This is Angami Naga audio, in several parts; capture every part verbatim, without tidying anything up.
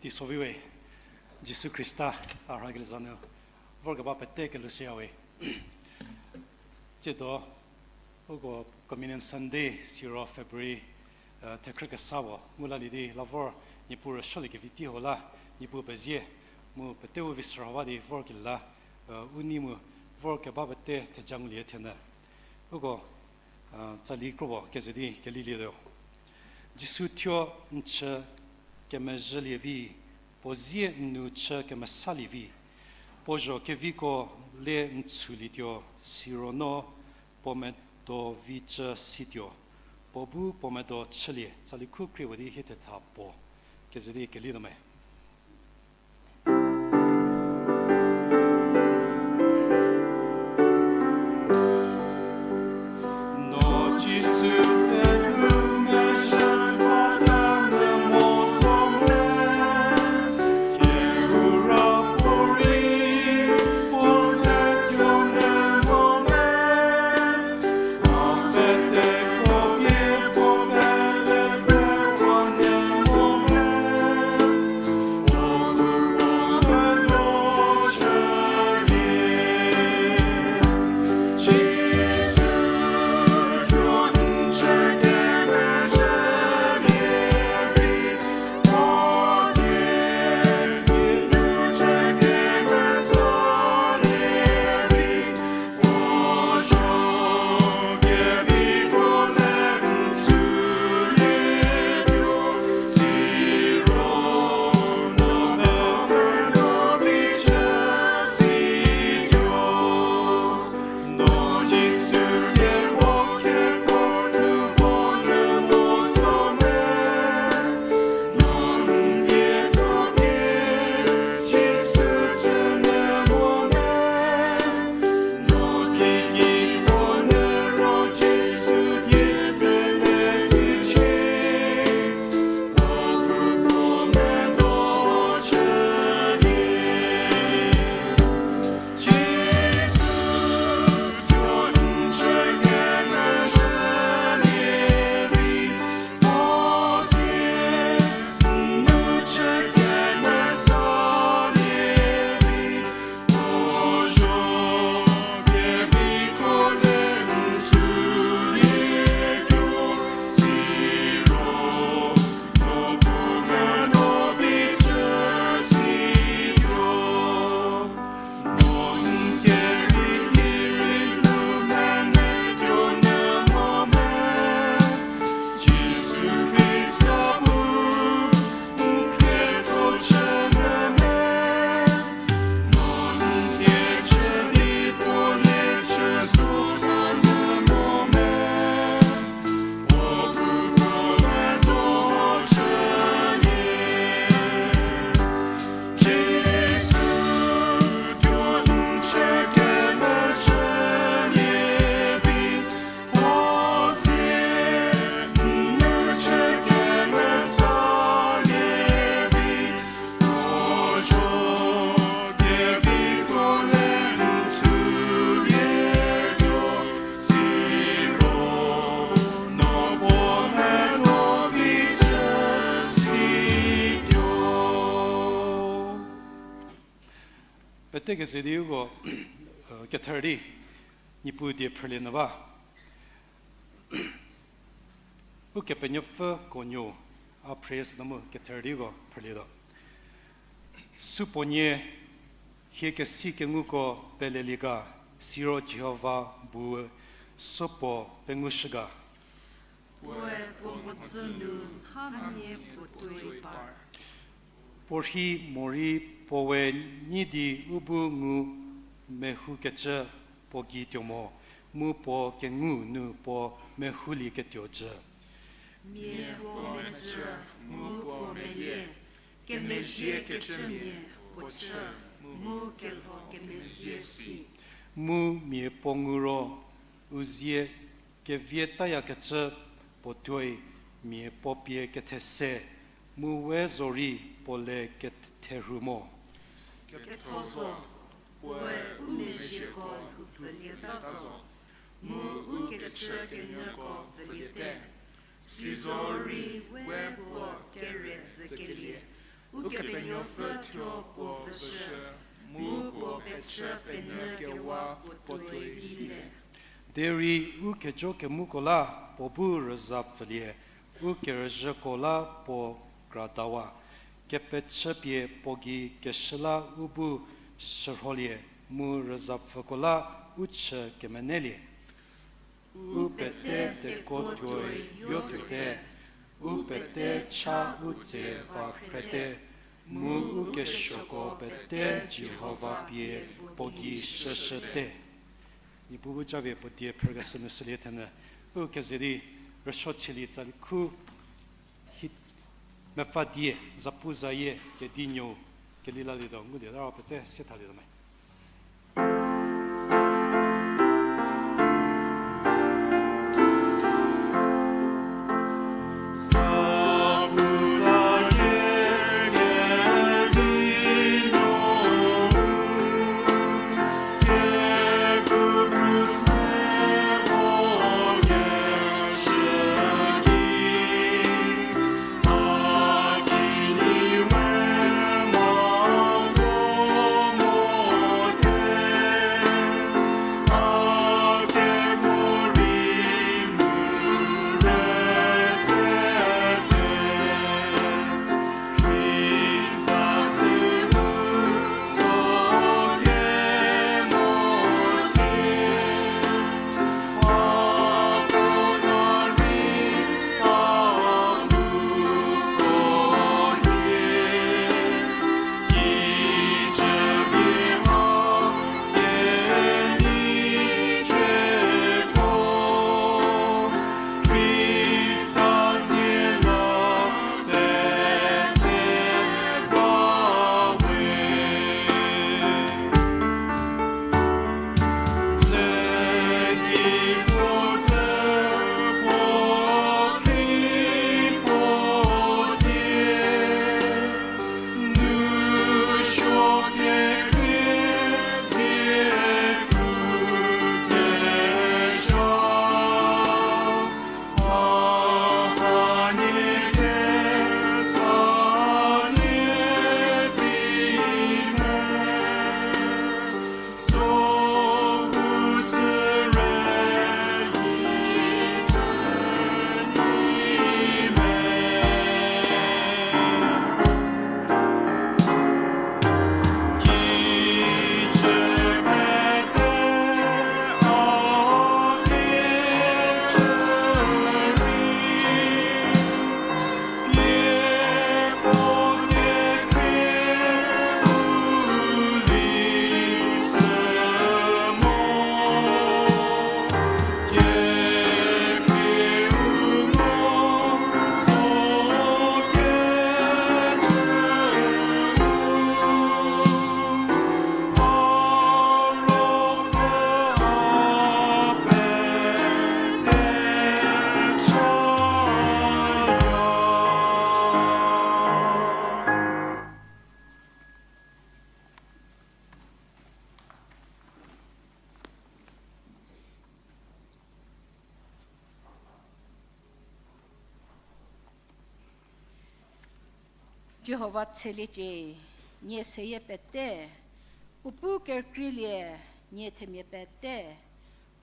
Teisovi we, Jisu Khrista a rhakelie za nu vorkeba pete kelushüya we. Tsiedo, uko Communion Sunday siro February, eh, thekhrü kesa puo ngu lalie di la vor Niepuu rüsuoliekevi tei hau la, Niepuu pezie, mu pete u vi sürha ba di vorkelie la, eh, u nei mu vorkeba pete theja ngulie thenyü. Uko, eh, tsali kropuo keze di kelilietuo. Jisu thuo n chü kemezhülie vi, puo zie n nu chü kemesalie vi, puo zho keviko le n tsulietuo, siro no puo medo vi chü situo, puo bu puo medo chülie. Tsali khu krie puo di hie thetha puo keze di kelietuo me. Pete keze di uko, eh, kether di Niepuu die phrülie nyü ba. Ukepenuopfü konuo, a phrüshü nu mu kether di uko phrülietuo. Supuonie hie kesi kenguko pelelie ga, siro Jihova bu supuo pengushü ga. Puoe puo mhodzü nu hamia puo tuoi par. Puo rhi morei puo we nyi di u bu ngu mehoukecü puo gei tuo mo, mu puo kengu nu puo mehoulieketuo jü. Mia puo mejü mu puo melie, kemezhiekecümia puo chü, mu kelho kemezhie si. Mu mia puo ngu ro u zie kevietayakecü puo tuoi mia puo pie kethese, mu we zorei puo le ketherhu mo. Ketho zo, puoe u mezhieko lhoupfülieta zo, mu u kechükenyüko pfüliete. Sizorei we puo kere tsükelie, Ukepenuopfü thuo puo vüshü, mu puo pechü penyü kewa puo tuoi vi le. Derei u kejo kemuko la puo bu rüzapfülie, u kerüzhüko la puo kratawa. Kepechüpie puo gei keshü la u bu shürholie, mu rüzapfüko la u chü kemenelie. U pete tekuo tuoi yotuote, u pete cha u tse va phrete, mu u kesuoko pete Jihova pie puo gei shüshüte. Niepuu bu japie puo die phrükeshü nu shülie thenyü, u keze di rüsuo chülie tsali khu hi mepfü die, zapu zayie, kedinuo, kelilalietuo, ngulie ta pete siethalietuo me. Jihova tsheliecie, nie seyie pete, u pu kerkreilie, nie themia pete,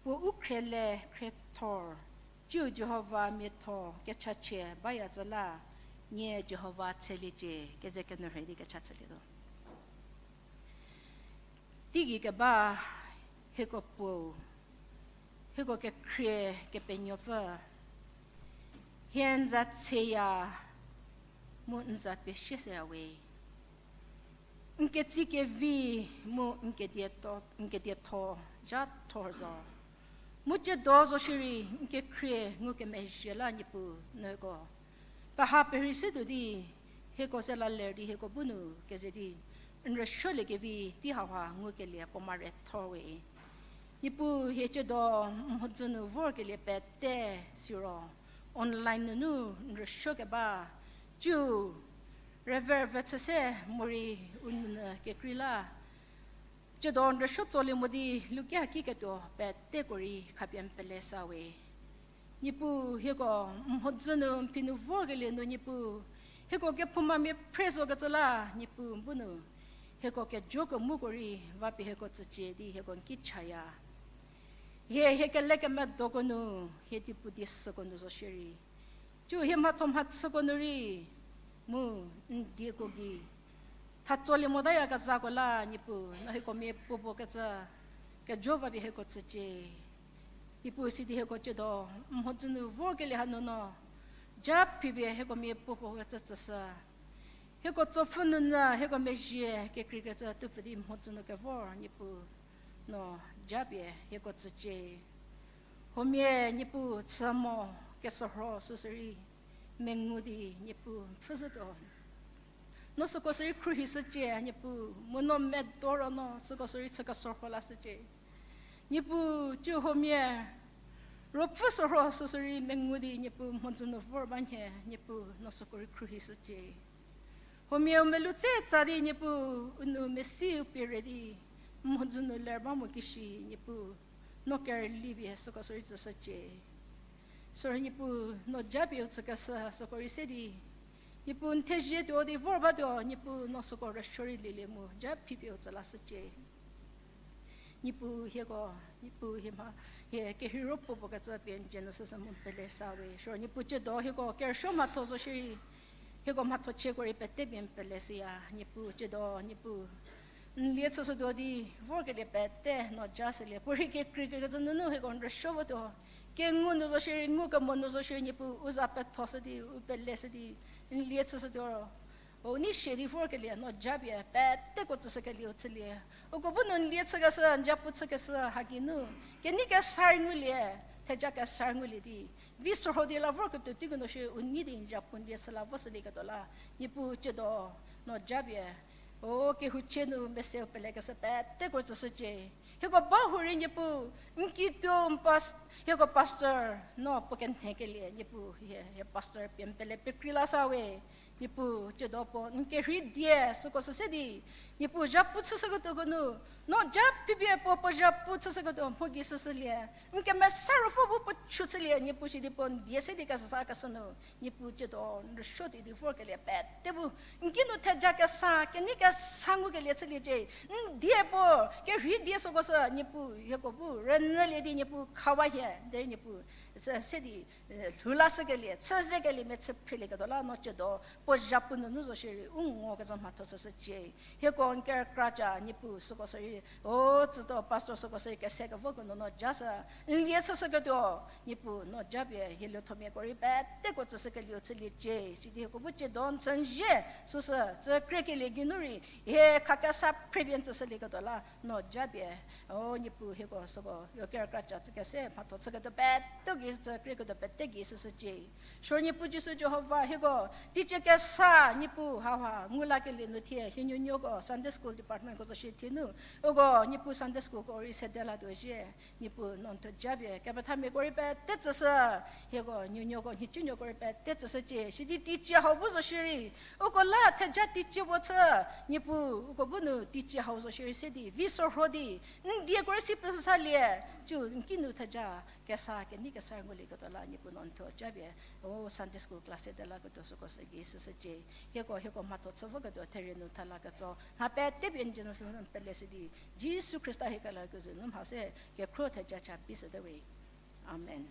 puo u khriele khriethor, ciu Jihova miatho kechachie baya zü la, nie Jihova tsheliecie, keze kenyü rhei di kecha chülietuo. Teigei keba hieko Puo, hieko kekhrie Kepenuopfü, hie n za tseya mu n za pie sie seya we. N ketsie kevi mu n kedie to, n kedietho zha thor zo. Mu tsiedo zo shierei n kekhrie ngukemezhie la Niepuu, no hieko peha perhei se tuo di, hieko ze la ler di hieko bu nu keze di n rüsuoliekevi tei hauha ngukelie puo mare thor we. Niepuu, hie tsiedo n mhodzü nu vorkelie pete siro online nunu n rüsuokeba, ciu rüve rüve chü se morei u nounyü kekrei la tsiedo n rüsuo tsolie mo di lukia ki ketuo peteko rei khapie n pele sa we. Niepuu, hieko n mhodzü nu n phi nu vorkelie nu Niepuu, Hieko kephoumamia phre zokecü la, Niepuu bu nu, hieko kejo kemuko rei va pie hieko tsücie di hieko n ki chaya. Hie, hie kelekemedoko nu, hie dipu di süko nu zo shierei, ciu hie mhatho mhachüko nu rei, mu n dieko gei thatsolie motayakezhako la, Niepuu, no hieko mia puopuo kecü kejo va pie hieko tsücie. Niepuu sidi hieko tsiedo, n mhodzü nu vorkelie hanu no, ja phipie hieko mia puopuo kecü tsüshü. Hieko tsopfü nunyü, hieko mezhie kekreikecü tupfü di mhodzü nu kevor, Niepuu, no ja pie hieko tsücie. Huomia Niepuu chü mo, kesürho süsü rei mengu di Niepuu n pfhüzhütuo. No süko sürei khruohishücie, Niepuu, mu no medo ro no süko sürei chü kesürho lashücie. Niepuu, ciu huomia ruopfü sürho süsü rei mengu di Niepuu mhodzü nu vor ba nhie, Niepuu, no süko rei khruohishücie. Huomia u melou tse tsa di Niepuu, u nou mesi u pie re di, mhodzü nu ler ba mo kishi, Niepuu, no kerüli pie süko sürei tsüshücie. Sürei Niepuu, no ja pie u tsükeshü süko rei se di, Niepuu n thezie tuo di vor batuo, Niepuu no süko rüsuo rei lielie mu ja phipie u tsü lashücie. Niepuu hieko, Niepuu hie mha, hie kerhei ro puopuo kecü pie n dzie nu süsü mu pele sa we. Sürei Niepuu tsiedo hieko kerüsuo mhatho zo shierei, hieko mhatho chieko rei pete pie n pele süya. Niepuu tsiedo, Niepuu n lie chüshütuo di vorkelie pete no ja shülie. Puorei kekreikecü nunu hieko n rüsuo votuo. Kengu nu zo shierei, ngukemo nu zo shierei, Niepuu u za pethoshü di, u peleshü di, n lie chüshütuo ro, u nei sie di vorkelie no ja pie peteko tsüshükelieu chülie. Uko bu nu n lie chükeshü, n zapu chükeshü hagei nu, kenei kesa rei ngulie, theja kesa rei ngulie di, vi sürho di la vorketuo teiko nu shie u nei di n zapu n lie chü la voshülieketuo la, Niepuu tsiedo, no ja pie, o kehouchie nu meseu pelekeshü peteko tsüshücie. Hieko ba hurei Niepuu, n kituo n pas-, hieko pastor, no puo kenhekelie, Niepuu hie, hie pastor pie n pele pekrei la sa we. Niepuu tsiedo puo n kerhei die süko sü se di, Niepuu zapu chüshüketuoko nu, no ja phipie puo puo zapu chüshüketuo mho gei süshülie. N kemesa ruopfü bu puo chü chülie, Niepuu sidi puo n die se di kesa keshü nu, Niepuu tsiedo n rüsuo di di vorkelie pete bu, n ki nu theja kesa, kenei kesa ngukelie chüliecie. N die puo, kerhei die süko sü, Niepuu hieko bu rünyülie di Niepuu khawa hie, derei Niepuu, se, se di, lhou lashükelie, chüzekelie mia chü phrilieketuo la no tsiedo, puo zapu nunu zo shierei, u ngo kezha mhatho chüshücie. Hieko n kerükra ca, Niepuu süko sürei, o tsütuo pastor süko sürei kese kevoko nu no ja sü, n lie chüshüketuo, Niepuu no ja pie, hie liethomiako rei peteko tsüshükelieu chüliecie, sidi hieko bu tsiedo n chüzie, süsü, tsü kriekelie geinu rei, hie khakesa phre pie n tsüshülieketuo la, no ja pie, o Niepuu hieko süko, yo kerükra ca tsükese, mhatho chüketuo pete gei, tsü krieketuo pete gei süshücie. Sürei Niepuu Jisu Jihova hieko, teicie kesa Niepuu hauha, ngu lakelie nu thie, hie nuonuoko, Sunday School Departmentko zo shie thie nu, uko Niepuu Sunday Schoolko rei sede latuo zhie, Niepuu no n thuo ja pie, kepethamiako rei pete tsüshü, hieko nuonuoko, nhicunuoko rei pete tsüshücie, sidi teicie hau bu zo shierei, uko la theja teicie puo chü, Niepuu, uko bu nu teicie hau zo shierei se di, vi sürho di, n dieko rei si pie süsalie, ciu n ki nu theja kesa, kenei kesa ngulieketuo la, Niepuu no n thuo ja pie, o Sunday School class sede laketuo süko sü gei süshücie, hieko, hieko mhatho chü voketuo therie nu thala ketso, mha pete pie n dzie nu süsü n peleshü di, Jisu Khrista hie kelakezo nu mha se, kekhro theja cha pie shüte we. Amen.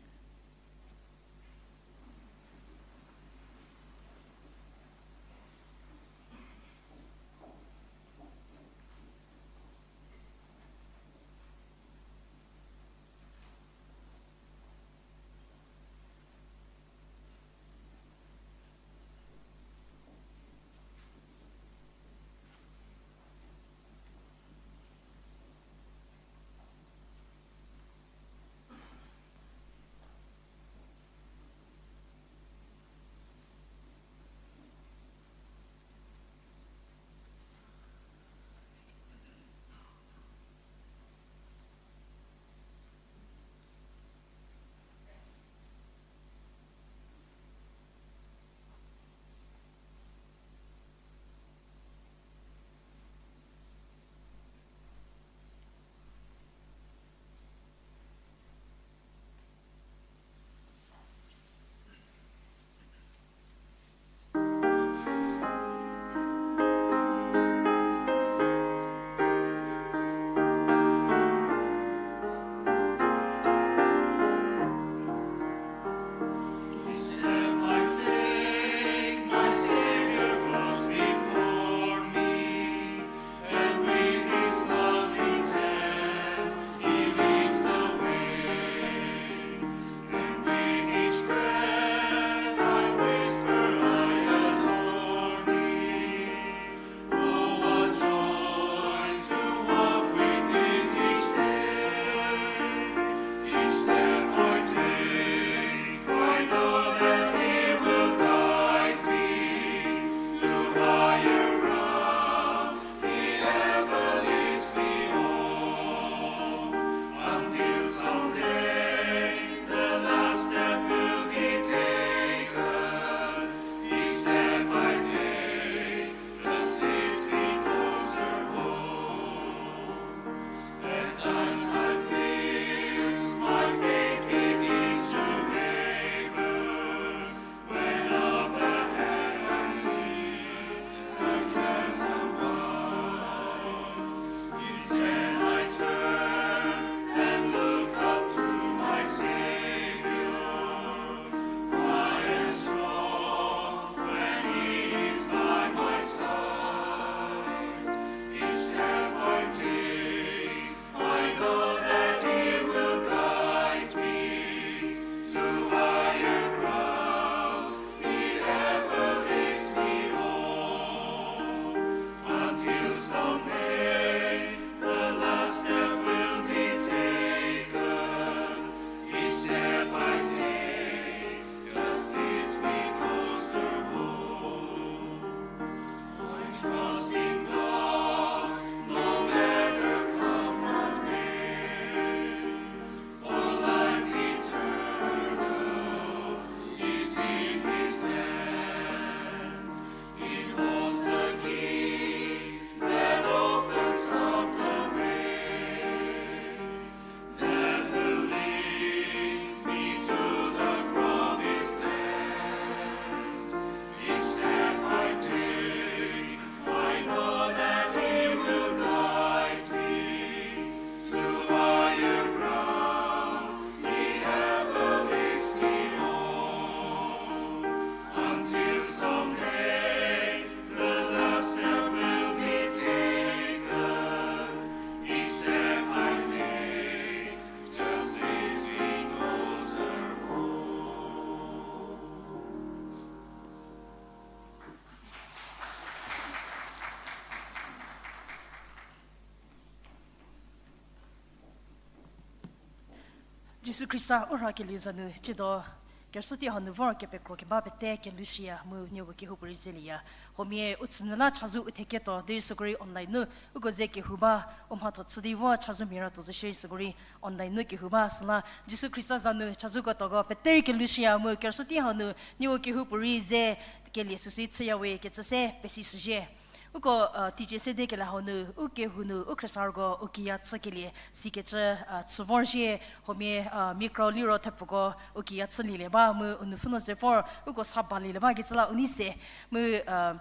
Jisu Khrista u rhakelieu za nu ciedo, kerüsuo tei hanu vor kepekro keba pete kelhou shiya mu nieko kehoupuorei zelieya. Huomia u tsünyü la chazou u theketuo derei süko rei online nu uko ze kehou ba, u mhatho chü di vo chazou mia ra tuo zo shierei süko rei online nu kehou ba, süla Jisu Khrista za nu chazouko tuoko pete rei kelhou shiya mu kerüsuo tei hanu nieko kehoupuorei ze kelie süsü chüyawe kecü se pesi shüzhie. Uko, uh, teicie sede kele hau nu, u kehou nu, u khriesarüko u kiya chükelie sikecü, uh, chü vorzhie, huomia, uh, mia kro liro thepfuko u kiya chülielie ba, mu u nupfhü nu ze vor, uko sa balielie ba kecü la u nei se, mu, uh,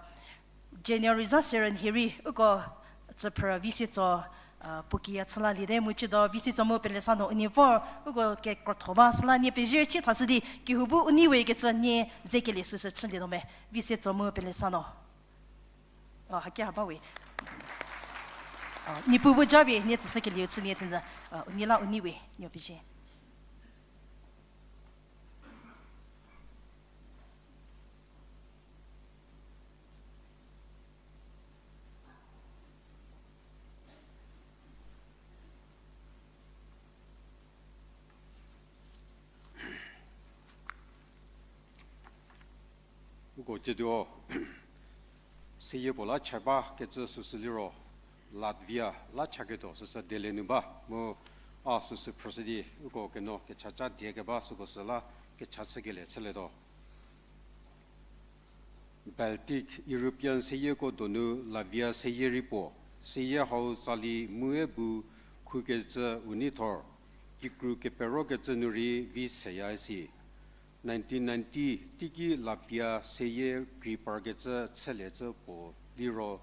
January za se rünyie rei, uko tsüphrü Visietso, uh, puo kiya chü laliete, mu ciedo Visietso mu Pelesano unie vor, uko kekrotho ba, süla nie pezie chie thashü di, kehou bu u nei we kecü nie ze kelie süsü chülietuo me, Visietso mu Pelesano. O, haki ha ba we. O, Niepuu bu japie nie tsüshükelieu chülie thenjü, o, u nei la u nei we, nieko pezie. Uko ciedo, seyie puo la cha ba kecü süsü liro, Latvia la chaketuo süsü dele nu ba, mu a süsü phrüshü di, uko keno kechaca die keba süko sü la kecha chükelie chülietuo. Baltic European seyieko donu Latvia seyie rei puo, seyie hau tsali mu e bu khukecü u nei thor, kikru keperokecü nu rei vi seya isi. Nineteen ninety teiki Latvia seyie kri parkecü chülie cü puo liro,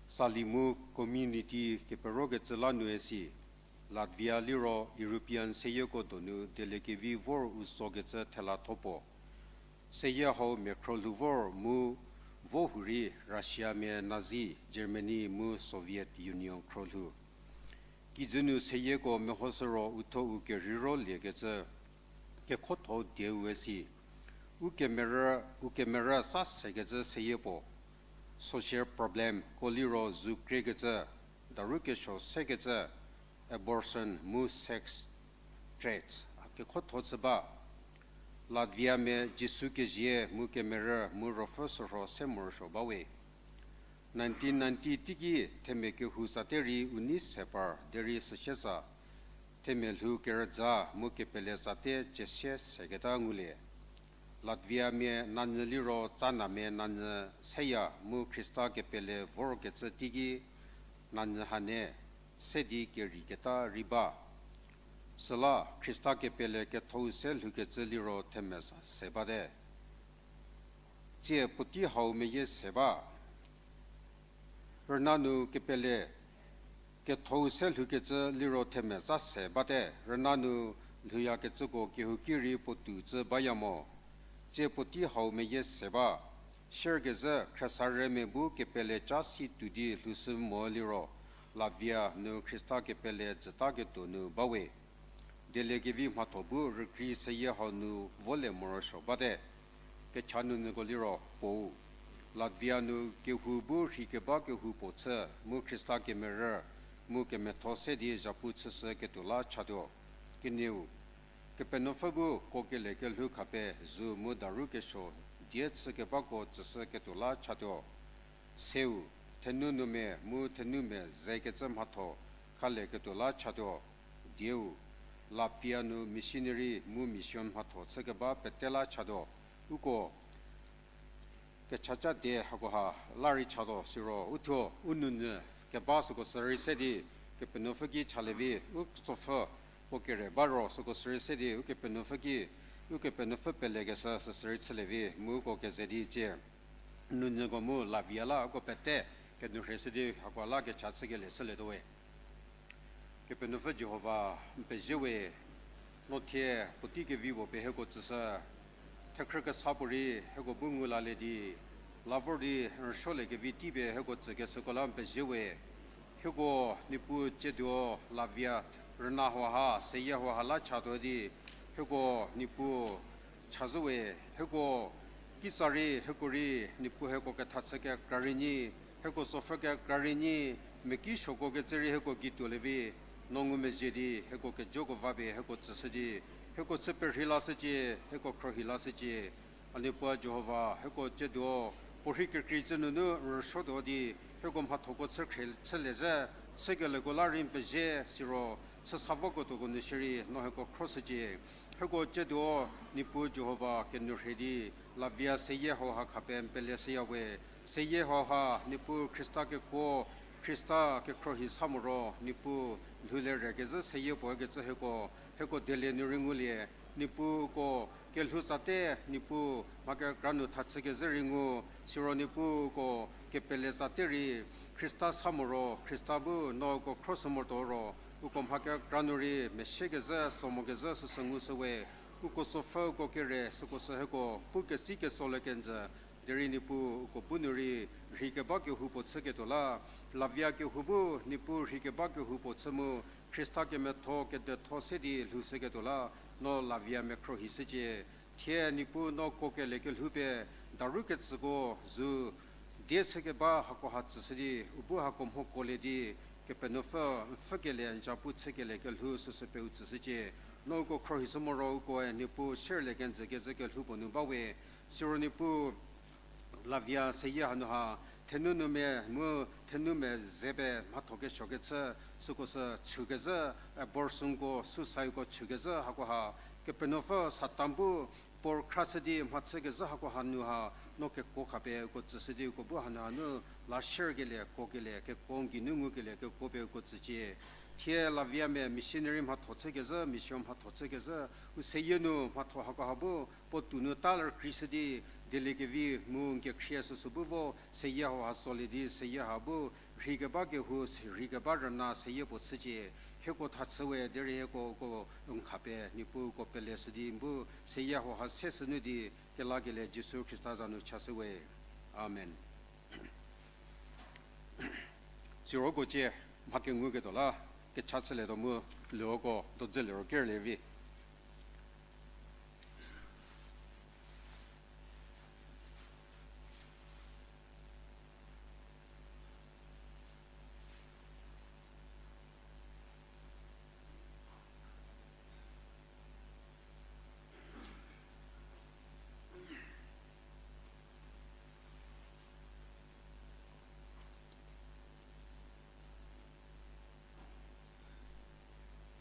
tsali mu community keperokecü la nu isi. Latvia liro European seyieko donu dieliekevi vor u sokecü thela tho puo. Seyie hau miakhrolhou vor mu vo hurei Russiamia Nazi, Germany mu Soviet Union khrolhou. Kijü nu seyieko mehoshü ro u thuo u kerheiro liekecü kekhotho dieu isi. U kemerü, u kemerü sa sekecü seyie puo, social problemko liro zu kriekecü, daru kesuo sekecü, abortion mu sex trade, a kekhotho chü ba. Latviamia Jisu kezie mu kemerü mu ruopfü sürho se morosuo ba we. Nineteen ninety teiki themia kehou tsate rei u nei se par derei süsietsa, themia lhou kerüza mu kepele tsate ciesie seketa ngulie. Latviamia nanyü liro Tsanamia nanyü seya mu Khrista kepele vorkecü teiki nanyü hanie se di keriketa rei ba. Süla Khrista kepele kethou se lhoukecü liro themia sa se bate. Tsie puotei hau meyie se ba. Rüna nu kepele kethou se lhoukecü liro themia sa se bate. Rüna nu lhouyakecüko kehouki rei puotou cü baya mo. Tsie puotei hau meyie se ba. Sierkezhü khriesarümia bu kepele ca si tuo di lhoushü mo liro, Latvia nu Khrista kepele jütaketuo nu ba we. Dieliekevi mhatho bu rükrie seyie hau nu volie morosuo bate. Kecha nunyüko liro puou. Latvia nu kehou bu rhei keba kehou puo chü mu Khrista kemerü mu kemetho se di zhapu chüshüketuo la chatuo. Kenieu, Kepenuopfü bu kuokelie kelhou khapie zu mu daru kesuo die chükebako tsüshüketuo la chatuo. Seu, thenu numia mu thenumia zekecü mhatho khalieketuo la chatuo. Dieu, Latvia nu missionary mu mission mhatho chükeba pete la chatuo. Uko kechaca die hakoha la rei chatuo siro u thuo u nounyü keba süko sürei se di Kepenuopfü ki chalie vi, u tsopfü puo kere ba ro süko sürei se di Ukepenuopfü ki, Ukepenuopfü pelekeshü süsürei chülie vi mu uko keze di cie. Nounyüko mu Latvia la uko pete kenou rhie se di hako la kecha chükelie chülietuo we. Kepenuopfü Jihova, n pezie we, no thie puotei kevi puo pie hieko tsüshü, thekhrü kesa puorei hieko bu ngu lalie di, la vor di rüsuoliekevi tei pie hieko tsükeshüko la n pezie we. Hieko Niepuu ciedo Latvia rüna hauha, seyie hauha la chatuo di, hieko Niepuu chazhü we, hieko kitsa rei, hieko rei, Niepuu hieko ketha chü kekra rei nyi, hieko tsopfü kekra rei nyi, mia ki suoko kecü rei hieko gei tuolie vi, no ngumezhie di, hieko kejoko va pie hieko tsüshü di, hieko chü perhei lashücie, hieko khruohi lashücie. A Niepuu Jihova, hieko tsiedo, puorhi kekrei tsü nunu rüsuotuo di, hieko mhathoko chü khrie chülie zhü, chükelieko la rei n pezie, siro, chü sa voketuoko nu shierei, no hieko khroshücie. Hieko tsiedo, Niepuu Jihova, kenou rhie di, Lavia seyie hauha khapie n peleshüya we. Seyie hauha, Niepuu Khrista kekuo, Khrista kekhruohi sa moro, Niepuu lhoulie re kezhü seyie puo kecü hieko, hieko dielie nu rei ngulie, Niepuu uko kelhou tsate, Niepuu mha kekra nu thachü kezhü rei ngu, siro Niepuu uko kepele tsate rei, Khrista sa moro, Khrista bu no uko khroshü motuo ro, uko mha kekra nu rei mese kezhü, so mo kezhü süsü ngushü we, uko tsopfü uko kere, süko sü hieko, pu ketsi ketsolie kenjü, derei Niepuu uko bu nu rei, rhei keba kehoupuo chüketuo la, Lavia kehou bu, Niepuu rhei keba kehoupuo chü mu, Khrista kemetho, kedetho se di lhoushüketuo la, no Lavia mekhruohishücie. Thie Niepuu no kuokelie kelhou pie, daru ketsüko zu, die chükeba hakoha tsüshü di, u bu hako mho kuolie di, Kepenuopfü, n pfhükelie, n zapu chükelie kelhou süsü pie u tsüshücie. No uko khruohishü moro ukoe Niepuu sierlie kenjü kezhü kelhou puo nu ba we. Siro Niepuu, Lavia seyie hanu ha, thenu nu mia mu thenu mia ze pie mhatho kesuo kechü, süko sü chükezhü, abortionko, suicideko chükezhü hakoha, Kepenuopfü Satan bu, puo khrashü di mhachü kezhü hakoha nu ha, no kekuo khapie uko tsüshü di uko bu hanu hanu, la shierkelie, kuokelie, kekuo n geinu ngukelie, kekuo pie uko tsücie. Thie Lavia mia missionary mhatho chükezhü, mission mhatho chükezhü, u seyie nu mhatho hakoha bu, puo tou nu ta rükreishü di, dieliekevi mu n kekhrie süsü bu vo, seyie hauha solie di, seyie ha bu, rhei keba kehou, se-, rhei keba rüna seyie puo chücie, hieko thachü we, derei hieko uko n khapie, Niepuu uko peleshü di, n bu, seyie hauha se sünu di, kelakelie Jisu Khrista za nu chashü we. Amen. Siro uko cie, mha kenguketuo la, kecha chülietuo mu, lüko, dodzülie ro kerlie vi.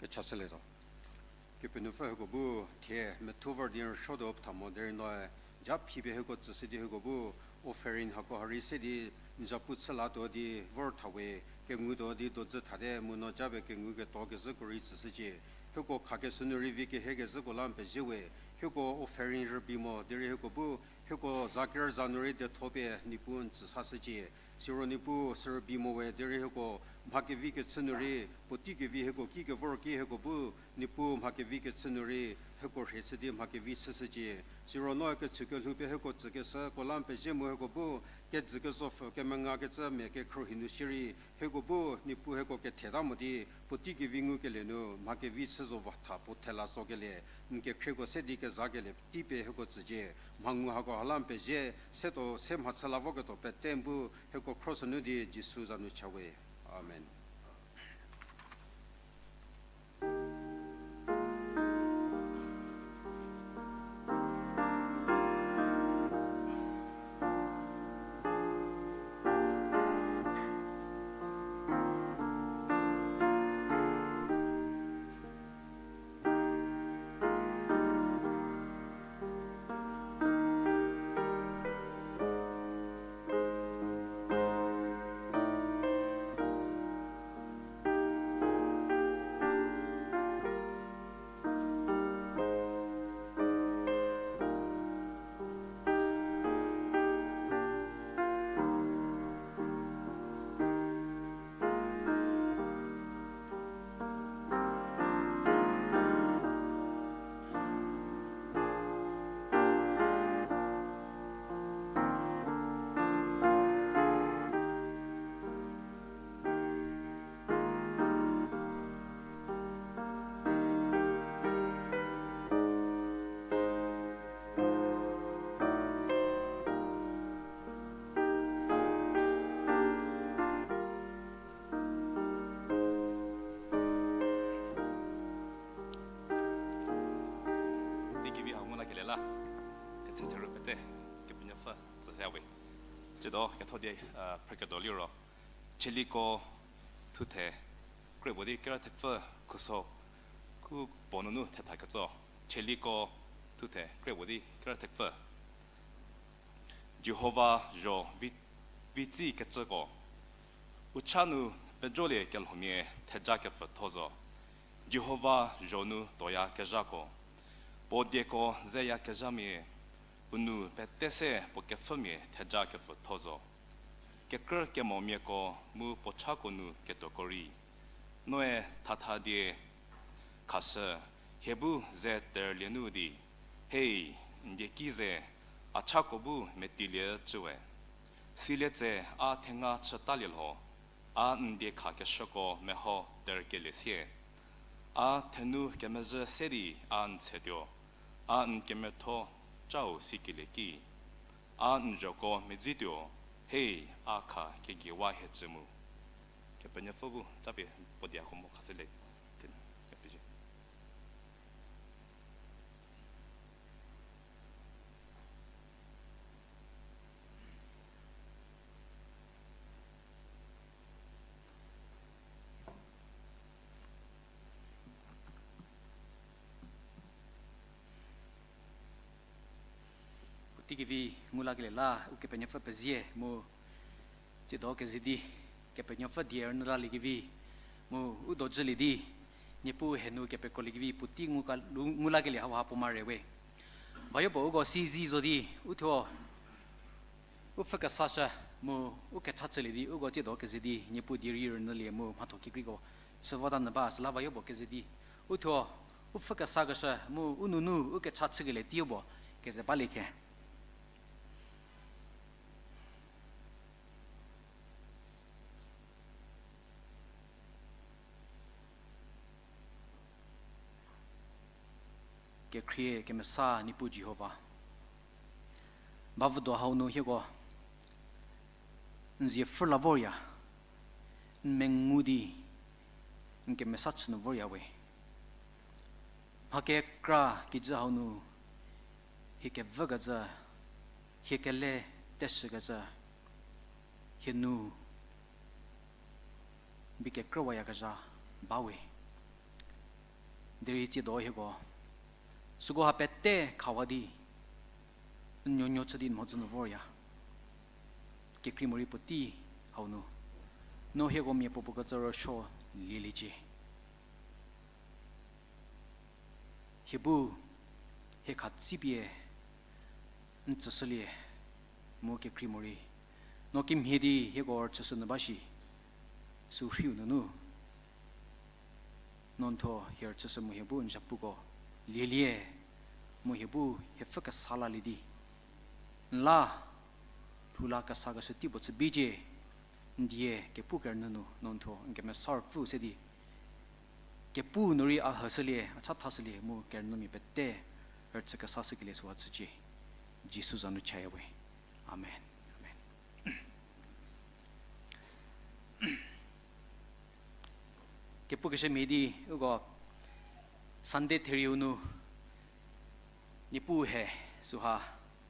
Kecha chülietuo. Kepenuopfü hieko bu thie methuo vor di n rüsuotuo tha mo derei noe, ja phipie hieko tsüshü di hieko bu, offering hako ha rei se di, n zapu chü latuo di vor tha we, kengutuo di dodzü thate mu no japie kenguketuo kezhüko rei tsüshücie. Hieko khakeshü nu rei vi kehie kezhüko la n pezie we, hieko offering rübei mo derei hieko bu, hieko za kerüza nu rei detho pie Niepuu n tsü sashücie. Siro Niepuu sü rübei mo we derei hieko mha kevi kechü nu rei, puotei kevi hieko ki kevor ki hieko bu, Niepuu mha kevi kechü nu rei, hieko rhie chü di mha kevi chüshücie. Siro no kechükelhou pie hieko tsükeshüko la n pezie mu hieko bu, kejü kezopfü kemengakecü mia kekhruohi nu shierei, hieko bu, Niepuu hieko ketheta mo di, puotei kevi ngukelie nu, mha kevi chü zo va tha puo thela tsokelie, n kekhrieko se di kezakelie, tei pie hieko tsücie, mha ngu hako ha la n pezie, se to se mhachü la voketuo pete n bu, hieko khro sünu di Jisu za nu cha we. Amen. La, ketse therü pete, Kepenuopfü tsüshüyawe. Tsiedo ketho die, a, phreketuo liro, Tsaliko thuthe, kre puo di kerü thepfü khuso, khu puo nunu thetha ketso, Tsaliko thuthe, kre puo di kerü thepfü. Jihova zho vi, vitsi kecüko, u cha nu pejolie kelhoumia theja kepfütho zo. Jihova zho nu tuoyakezhako, puo dieko zeyakezhamia, u nou pete se puo kepfhümia theja kepfütho zo. Kekrü kemomiako mu puo chako nu ketuoko rei, noe thatha die khashü, hie bu ze terlie nu di, hei, n dieki ze, a chako bu metilie cüwe. Silie tse a thenga chütalie lho, a n diekhakeshüko meho terkelie sie. A thenu kemezhü se di a n tsetuo, a n kemetho cau sikelie ki. A n zhoko medzituo, hei, a kha kegiewa hie cü mu. Kepenuopfü bu capie puo diako mo khashülie. Puotei kevi ngu lakelie la Ukepenuopfü pezie mu tsiedo keze di Kepenuopfü die rünyü laliekevi mu u dojülie di Niepuu hie nu kepekrolie kevi puotei ngu ka, ngu lakelie hauha puo mare we. Vayopuo uko sizi zo di uthuo u pfhü kesashü mu u kecha chülie di uko tsiedo keze di Niepuu die rei rünyülie mu mhatho kekreiko chü vota nyü ba. Süla vayopuo keze di uthuo u pfhü kesakeshü mu u nunu u kecha chükelie teiu puo keze balie khe. Kekhrie kemesa Niepuu Jihova, bavüdo hau nu hieko n zie pfhü la vorya, n mengu di n kemesa chü nu vorya we. Mha kekra kijü hau nu hie kevükecü, hie kele teshükecü, hie nu bi kekrüwayakezha ba we. Derei tsiedo hieko süko ha pete khawa di n nuonuo chü di n mhodzü nu vorya. Kekrei morei puotei hau nu no hieko mia puopuo kecü rüsuo lieliecie. Hie bu hie khatsipie n tsüshülie mu kekrei morei no kimhie di hieko rüchüshü nyü ba shi, sü rhiu nunu no n thuo hie rüchüshü mu hie bu n zhapuko lielie mu hie bu hie pfhü kesa lalie di n la lhou la kesakeshü teipuo chü bicie. N die kepu kerünyü nu no n thuo n kemesa rüpfü se di kepu nu rei a hüshülie, a chathashülie mu kerünyümia pete rüchü kesashükelie süha chücie. Jisu za nu chaya we. Amen. Amen. Kepukeshü mhie di uko Sunday therieu nu Niepuu hie süha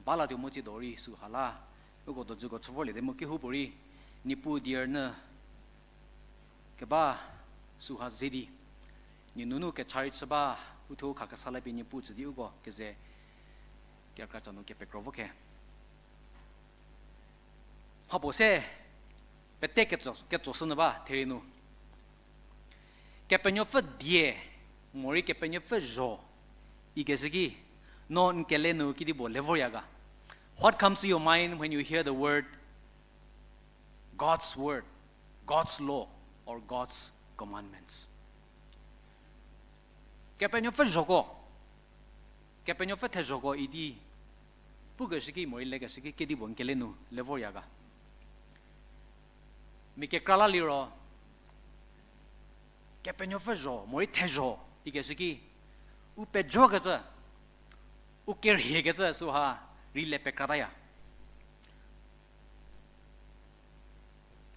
ba latuo mu tsiedo rei süha la uko dojüko chü vorlie te mu kehoupuorei Niepuu die rünyü keba süha ze di nie nunu kecha rei chü ba, uthuo khakesa la pie Niepuu tsü di uko keze kerükra ca nu kepekro vo khe. Mhapuo se pete ketso, ketsoshü nyü ba therie nu. Kepenuopfü die morei Kepenuopfü zho ikeshü ki no n kele nu kedipuo le vorya ga? What comes to your mind when you hear the word God's word, God's law, or God's commandments? Kepenuopfü zhoko, Kepenuopfü thezhoko idi pukeshü ki morei lekeshü ki kedipuo n kele nu le vorya ga? Mia kekra la liro Kepenuopfü zho morei thezho ikeshü ki u pejokecü, u kerhiekecü süha rei le pekrataya.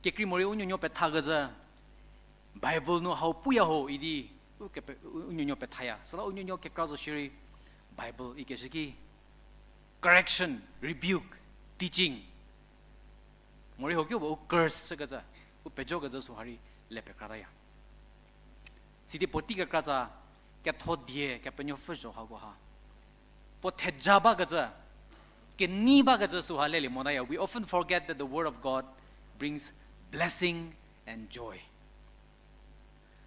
Kekrei morei u nuonuo pethakecü, Bible nu hau puya ho idi u kepe-, u, u nuonuo pethaya. Süla u nuonuo kekra zo shierei Bible ikeshü ki correction, rebuke, teaching. Morei huokiu puo u curse chükecü, u pejokecü süha rei le pekrataya. Sidi puotei kekratsa, ketho die Kepenuopfü zho hako ha, puo theja bakecü, kenei bakecü süha lelie motaya. We often forget that the word of God brings blessing and joy.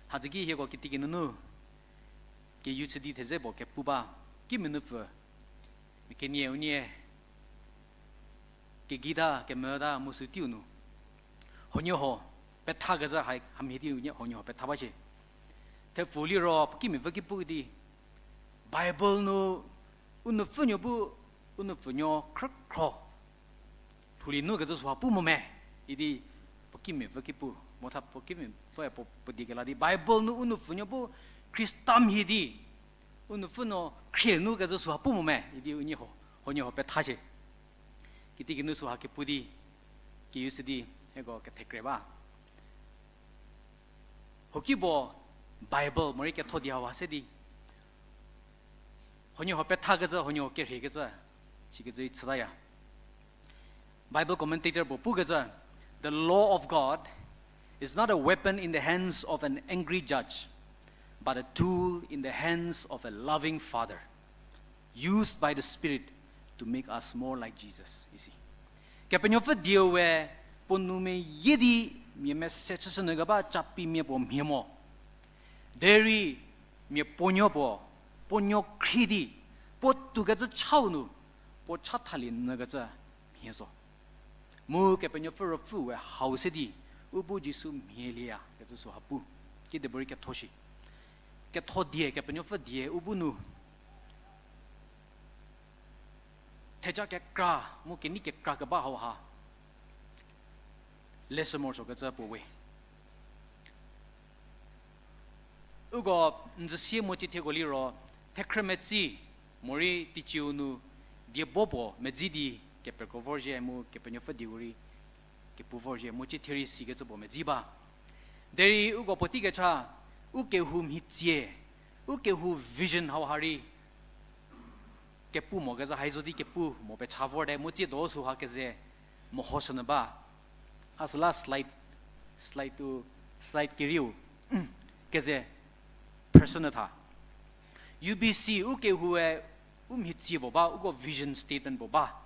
Hadzü ki hieko kitikinunu keyuchü di theze puo kepu ba, kimianupfü, mia kenie unie, kegei ta, kemü ta mu sü teiu nu, huoniehuo pethakecü ha, hamhie di unie huoniehuo petha ba shie. Thepfu liro puo kimiapfü ki pu di, Bible nu u nupfünuo bu, u nupfünuo khrükhro lhoulie nukecü süha pu mo me, idi puo kimiapfü ki pu, motha puo kimiapfüe puo, puo die kela di, Bible nu u nupfünuo bu Khrista mhie di u nupfünuo khrie nukecü süha pu mo me, idi unie huo, huoniehuo petha shie. Kitikinu süha kepu di, keyuchü di, hieko kethekre ba. Huoki puo Bible morei ketho die hau ha se di, huoniehuo pethakecü, huoniehuo kerhiekecü, sikecü rei chütaya. Bible commentator puo pukecü, The law of God is not a weapon in the hands of an angry judge, but a tool in the hands of a loving father, used by the Spirit to make us more like Jesus, isi. Kepenuopfü dieu we puo nou meyie di mia mese chüshünyü keba capimia puo mhie mo. Derei mia puonuo puo, puonuo khrie di, puo toukecü chau nu, puo chathalie nyükecü mhie zo. Mu Kepenuopfü Ruopfü we hau se di, u bu Jisu mhielieya kecü süha pu. Kidipuorei ketho shi. Ketho die, Kepenuopfü die u bu nu theja kekra mu kenei kekra keba hau ha leshü morosuokecü puo we. Uko nzüsie mu ciethieko liro, thekhrü metsi morei teicieu nu die bo puo medzi di kepekro vorzhie mu Kepenuopfü dieu rei kepu vorzhie mu ciethie rei sikecü puo medzi ba. Derei uko puotei kecha, u kehou mhitsie, u kehou vision hau ha rei kepu mokezha hai zo di kepu mo pecha vorte mu tsiedo süha keze mehoshünyü ba. A süla slide, slide u, slide kerieu keze phrüshünyü tha. U B C u kehoue u mhitsie puo ba, uko vision statement puo ba.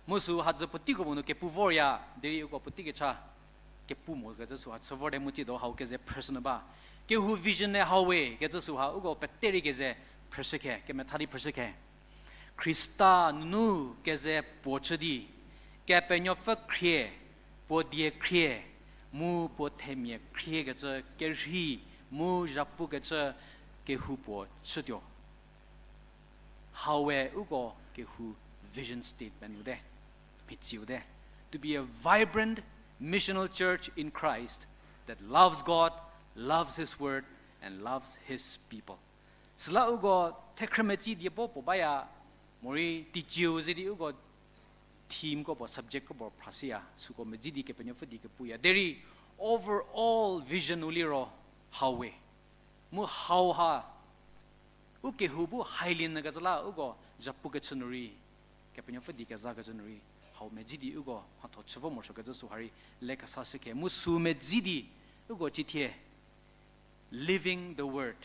Mu sü hadzü puotei kro puo nu kepu vorya, derei uko puotei kecha kepu mokecü süha chü vorte mu tsiedo hau keze phrüshünyü ba. Kehou vision-e hau we kecü süha uko pete rei keze phrüshükhe, kemetha di phrüshükhe. Khrista nunu keze puo chü di, Kepenuopfü khrie, puo die khrie, mu puo themia khriekecü kerhei, mu zhapukecü kehou puo chütuo. Hau we uko kehou vision statement-u te, mhitsie-u te. To be a vibrant missional church in Christ that loves God, loves His word, and loves His people. Süla uko thekhrü metsi die bo puo baya, morei teicieu ze di uko theme kro puo, subject kro puo phrashüya, süko medzi di Kepenuopfü die kepuya. Derei overall vision-u liro hau we. Mu hau ha u kehou bu hailie nyükecü la uko zhapukecü nu rei, Kepenuopfü die kezakecü nu rei, hau medzi di uko mhatho chü vo morosuokecü süha rei lekesashükhe. Mu sü medzi di uko ciethie living the word,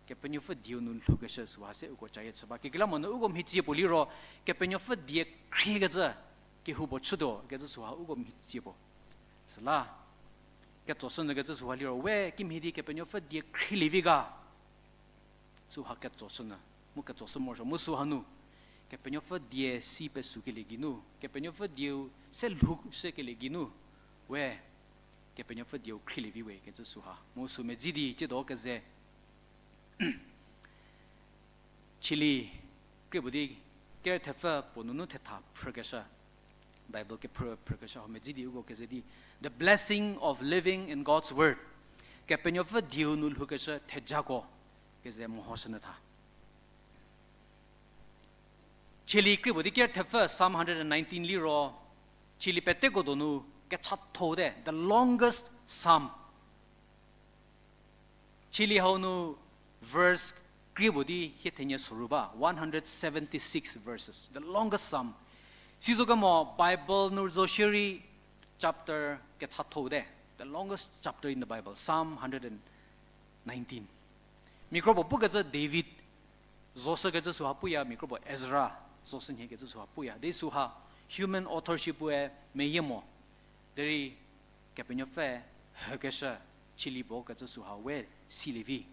Kepenuopfü dieu nu lhoukeshü süha se uko cayie chü ba. Kekreilamonyü uko mhitsie puo liro Kepenuopfü die khriekecü kehou puo chütuo kecü süha uko mhitsie puo. Süla ketsoshünyükecü süha liro we kimhie di Kepenuopfü die khrielie vi ga süha ketsoshünyü, mu ketsoshü morosuo mu sühanu Kepenuopfü die si pesükelie geinu, Kepenuopfü dieu se lhoushükelie geinu, we Kepenuopfü dieu khrielie vi we kecü süha mu sü medzi di tsiedo keze Chili, krie puo di ker thepfü puo nunu thetha phrükeshü, Bible kephrü phrükeshü hau medzi di uko keze di, the blessing of living in God's word, Kepenuopfü dieu nu lhoukeshü thejako keze mehoshünyü tha. Chili krie puo di ker thepfü Psalm hundred and nineteen liro, Chili peteko donu kechatho te, the longest Psalm. Chili hau nu verse Krie puo di hie thenie soru ba, one hundred seventy-six verses, the longest psalm. Sizo kemo Bible nu zo shierei chapter kechatho te, the longest chapter in the Bible, Psalm hundred and nineteen. Mia kro puo pukecü David zoshükecü süha puya, mia kro puo Ezra zoshünhiekecü süha puya. Di süha human authorship-e meyie mo. Derei Kepenuopfü hükeshü chili puo kecü süha we silie vi.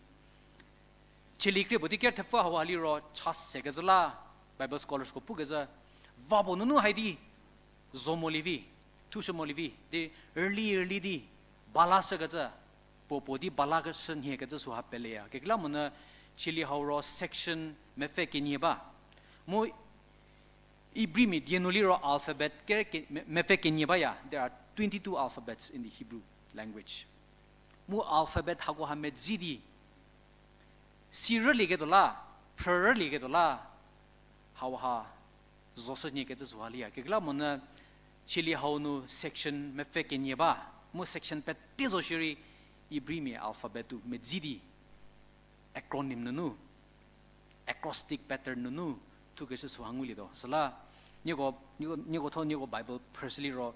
Chili krie puo di ker thepfü hauha liro cha sekecü la, Bible scholarsko pukecü, va puo nunu hai di zo molie vi, thushü molie vi, di rüli rüli di balashükecü, puo puo di balakeshü nhiekecü süha peleya. Kekreilamonyü chili hau ro section mepfü kenie ba. Mu Ibrimia die nu liro alphabet kere ke-, me-, mepfü kenie baya. There are twenty-two alphabets in the Hebrew language. Mu alphabet hakoha medzi di, si rülieketuo la, phrü rülieketuo la, hauha zoshüniekecü süha liya. Kekreilamonyü chili hau nu section mepfü kenie ba, mu section pete zo shierei Ibrimia alphabet-u medzi di, acronym nunu, acrostic pattern nunu thukeshü süha ngulietuo. Süla nieko, nieko, nieko tho nieko Bible phrüshü liro,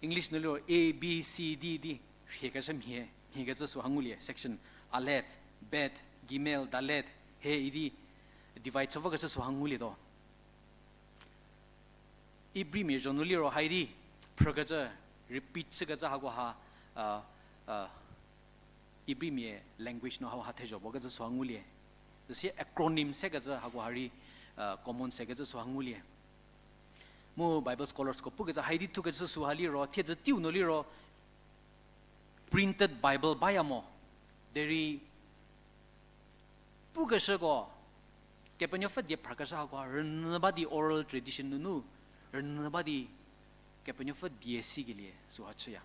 English nu liro A, B, C, D, D, rhiekeshü mhie, mhiekecü süha ngulie, section, Aleph, Bet, Gimel, Dalet, He idi divide chü vokecü süha ngulietuo. Ibrimia zho nu liro hai di phrükecü, repeat chükecü hakoha, Ibrimia language nu hauha thezho puo kecü süha ngulie. Süsie acronym sekecü hakoha rei common sekecü süha ngulie. Mu Bible scholarsko pukecü hai di thukecü süha liro, thiedzü teiu nu liro printed Bible baya mo. Derei pukeshüko, Kepenuopfü die phrakeshü hakoha rünyü ba di oral tradition nunu, rünyü ba di Kepenuopfü die sikelie süha chüya.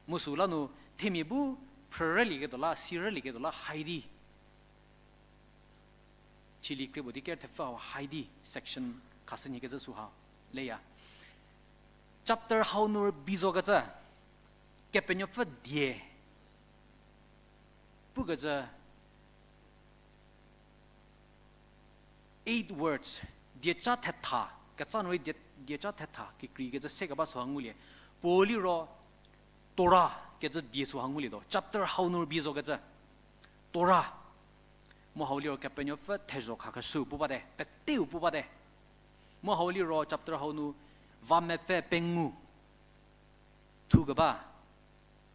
Mu süla nu themia bu phrü rülieketuo la, si rülieketuo la hai di chili krie puo di ker thepfü hau hai di section khashüniekecü süha leya. Chapter hau nu rübei zokecü, Kepenuopfü die pukecü eight words, dieca thetha, ketsa nu rei die, dieca thetha kekreikecü sekeba süha ngulie. Puo liro Torah kecü die süha ngulietuo. Chapter hau nu rübei zokecü Torah. Mu hau liro Kepenuopfü thezho khakeshüu pu bate, peteu pu bate. Mu hau liro chapter hau nu va mepfü pengou thukeba,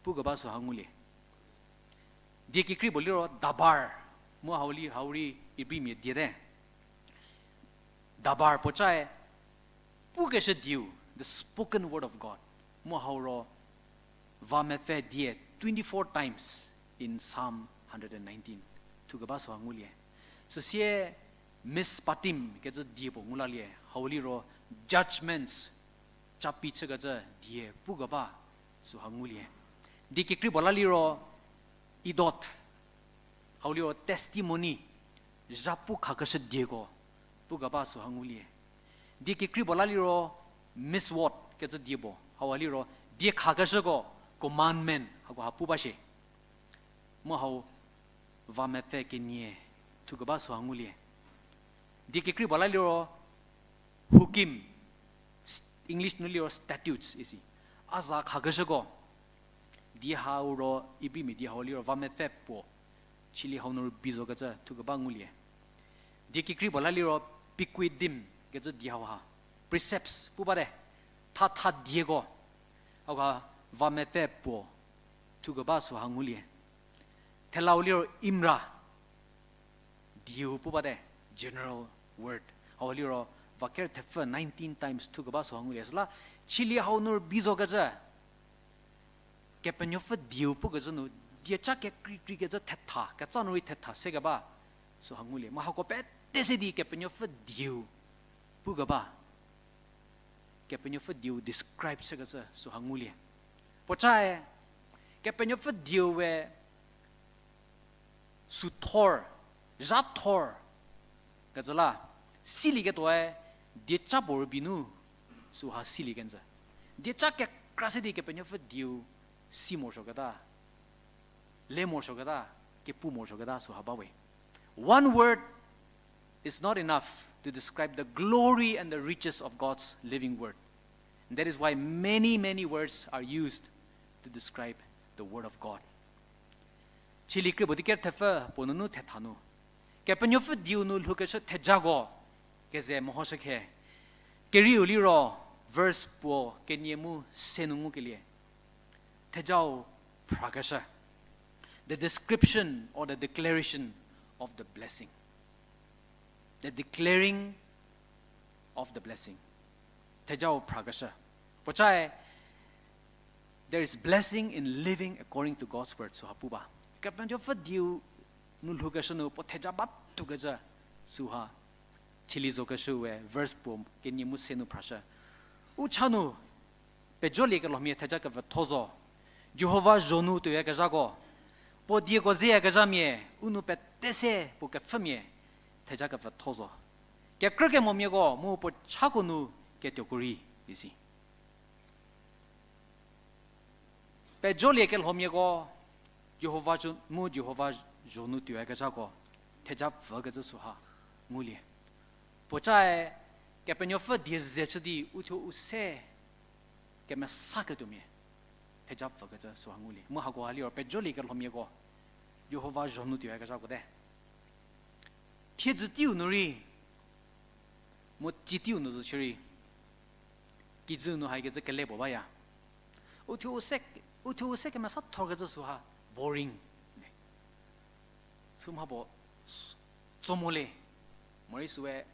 pukeba süha ngulie. Die kekrei puo liro dabar, mu hau li, hau rei Ibrimia die te. Dabar puocae pukeshü dieu, the spoken word of God. Mu hau ro va mepfü die twenty-four times in Psalm hundred and nineteen thukeba süha ngulie. Süsie mishpatim kecü die puo ngu lalie, hau liro judgments, capi chükecü die pukeba süha ngulie. Die kekrei puo la liro idot, hau liro testimony, zhapu khakeshü dieko pukeba süha ngulie. Die kekrei puo la liro mitzvot kecü die puo, hau liro die khakeshüko, commandment, hakoha pu ba shie. Mu hau va mepfü kenie thukeba süha ngulie. Die kekrei puo la liro hukim, English nu liro statutes isi. A za khakeshüko. Die hau ro, Ibrimia die hau liro va mepfü puo, chili hau nu rübei zokecü thukeba ngulie. Die kekrei puo la liro pikudim kecü die hauha precepts pu bate, thatha dieko, hauha va mepfü puo thukeba süha ngulie. Thelau liro imra, dieu pu bate, general word. Hau liro va ker thepfü nineteen times thukeba süha ngulie. Süla chili hau nu rübei zokecü, Kepenuopfü dieu pukecü nu, dieca kekreikreikecü thetha, ketsa nu rei thetha sekeba süha ngulie. Mu hako pete se di Kepenuopfü dieu pukeba, Kepenuopfü dieu describe chükecü süha ngulie. Puocae Kepenuopfü dieu we süthor, zhathor kecü la, silieketuoe dieca puo rübei nu süha silie kenjü. Dieca kekra se di Kepenuopfü dieu si morosuoketa, le morosuoketa, kepu morosuoketa süha ba we. One word is not enough to describe the glory and the riches of God's living word. And that is why many, many words are used to describe the word of God. Chili krie puo di ker thepfü puo nunu thetha nu, Kepenuopfü dieu nu lhoukeshü thejako keze mehoshü khe. Kerieu liro verse puo kenie mu se nu ngukelie, thejau phrakeshü. The description or the declaration of the blessing. The declaring of the blessing. Thejau phrakeshü. Puocae, there is blessing in living according to God's word, süha pu ba. Kepenuopfü dieu nu lhoukeshü nu puo theja batuokecü süha chili zokeshü we verse puo kenie mu se nu phrashü. U cha nu pejolie kelhomia theja kepfütho zo. Jihova zho nu tuoyakezhako, puo dieko zeyakezhamia, u nu pete se puo kepfümia, theja kepfütho zo. Kekrü kemomiako mu puo chako nu ketuoko rei, isi. Pejolie kelhomiako, Jihova zho, mu Jihova zho nu tuoyakezhako, theja pfükecü süha ngulie. Puocae, Kepenuopfü die ze chü di uthuo u se kemesaketuomia, theja pfükecü süha ngulie. Mu hakoha liro pejolie kelhomiako, Jihova zho nu tuoyakezhako te. Thiedzü teiu nu rei, mu tsie teiu nu zo shierei, kijü nu haikecü kele puo baya. Uthuo u se, uthuo u se kemesa thorkecü süha boring. Sü mha puo s-, tso mo le, morei süe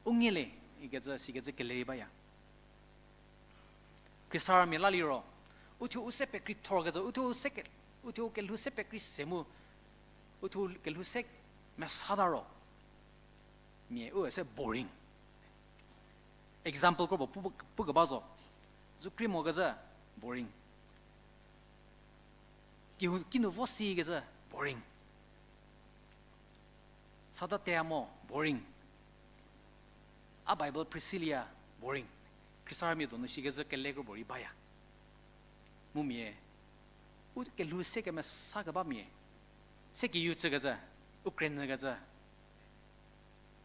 u ngie le, ikecü sikecü kele rei baya. Khristanmia la liro, uthuo u se pekrei thorkecü, uthuo u se ke-, uthuo kelhou se pekrei se mu, uthuo kelhou se mesata ro, mia u se boring. Example kropuo pu, pukeba zo. Zu krei mokecü, boring. Kehou kinu vo sikecü, boring. Sata tea mo, boring. A Bible phrisilie, boring. Khristanmia donu sikecü kele kro puorei baya. Mu mia, u kelhou se kemesa kebamia, se kiu chükecü, u krenükecü,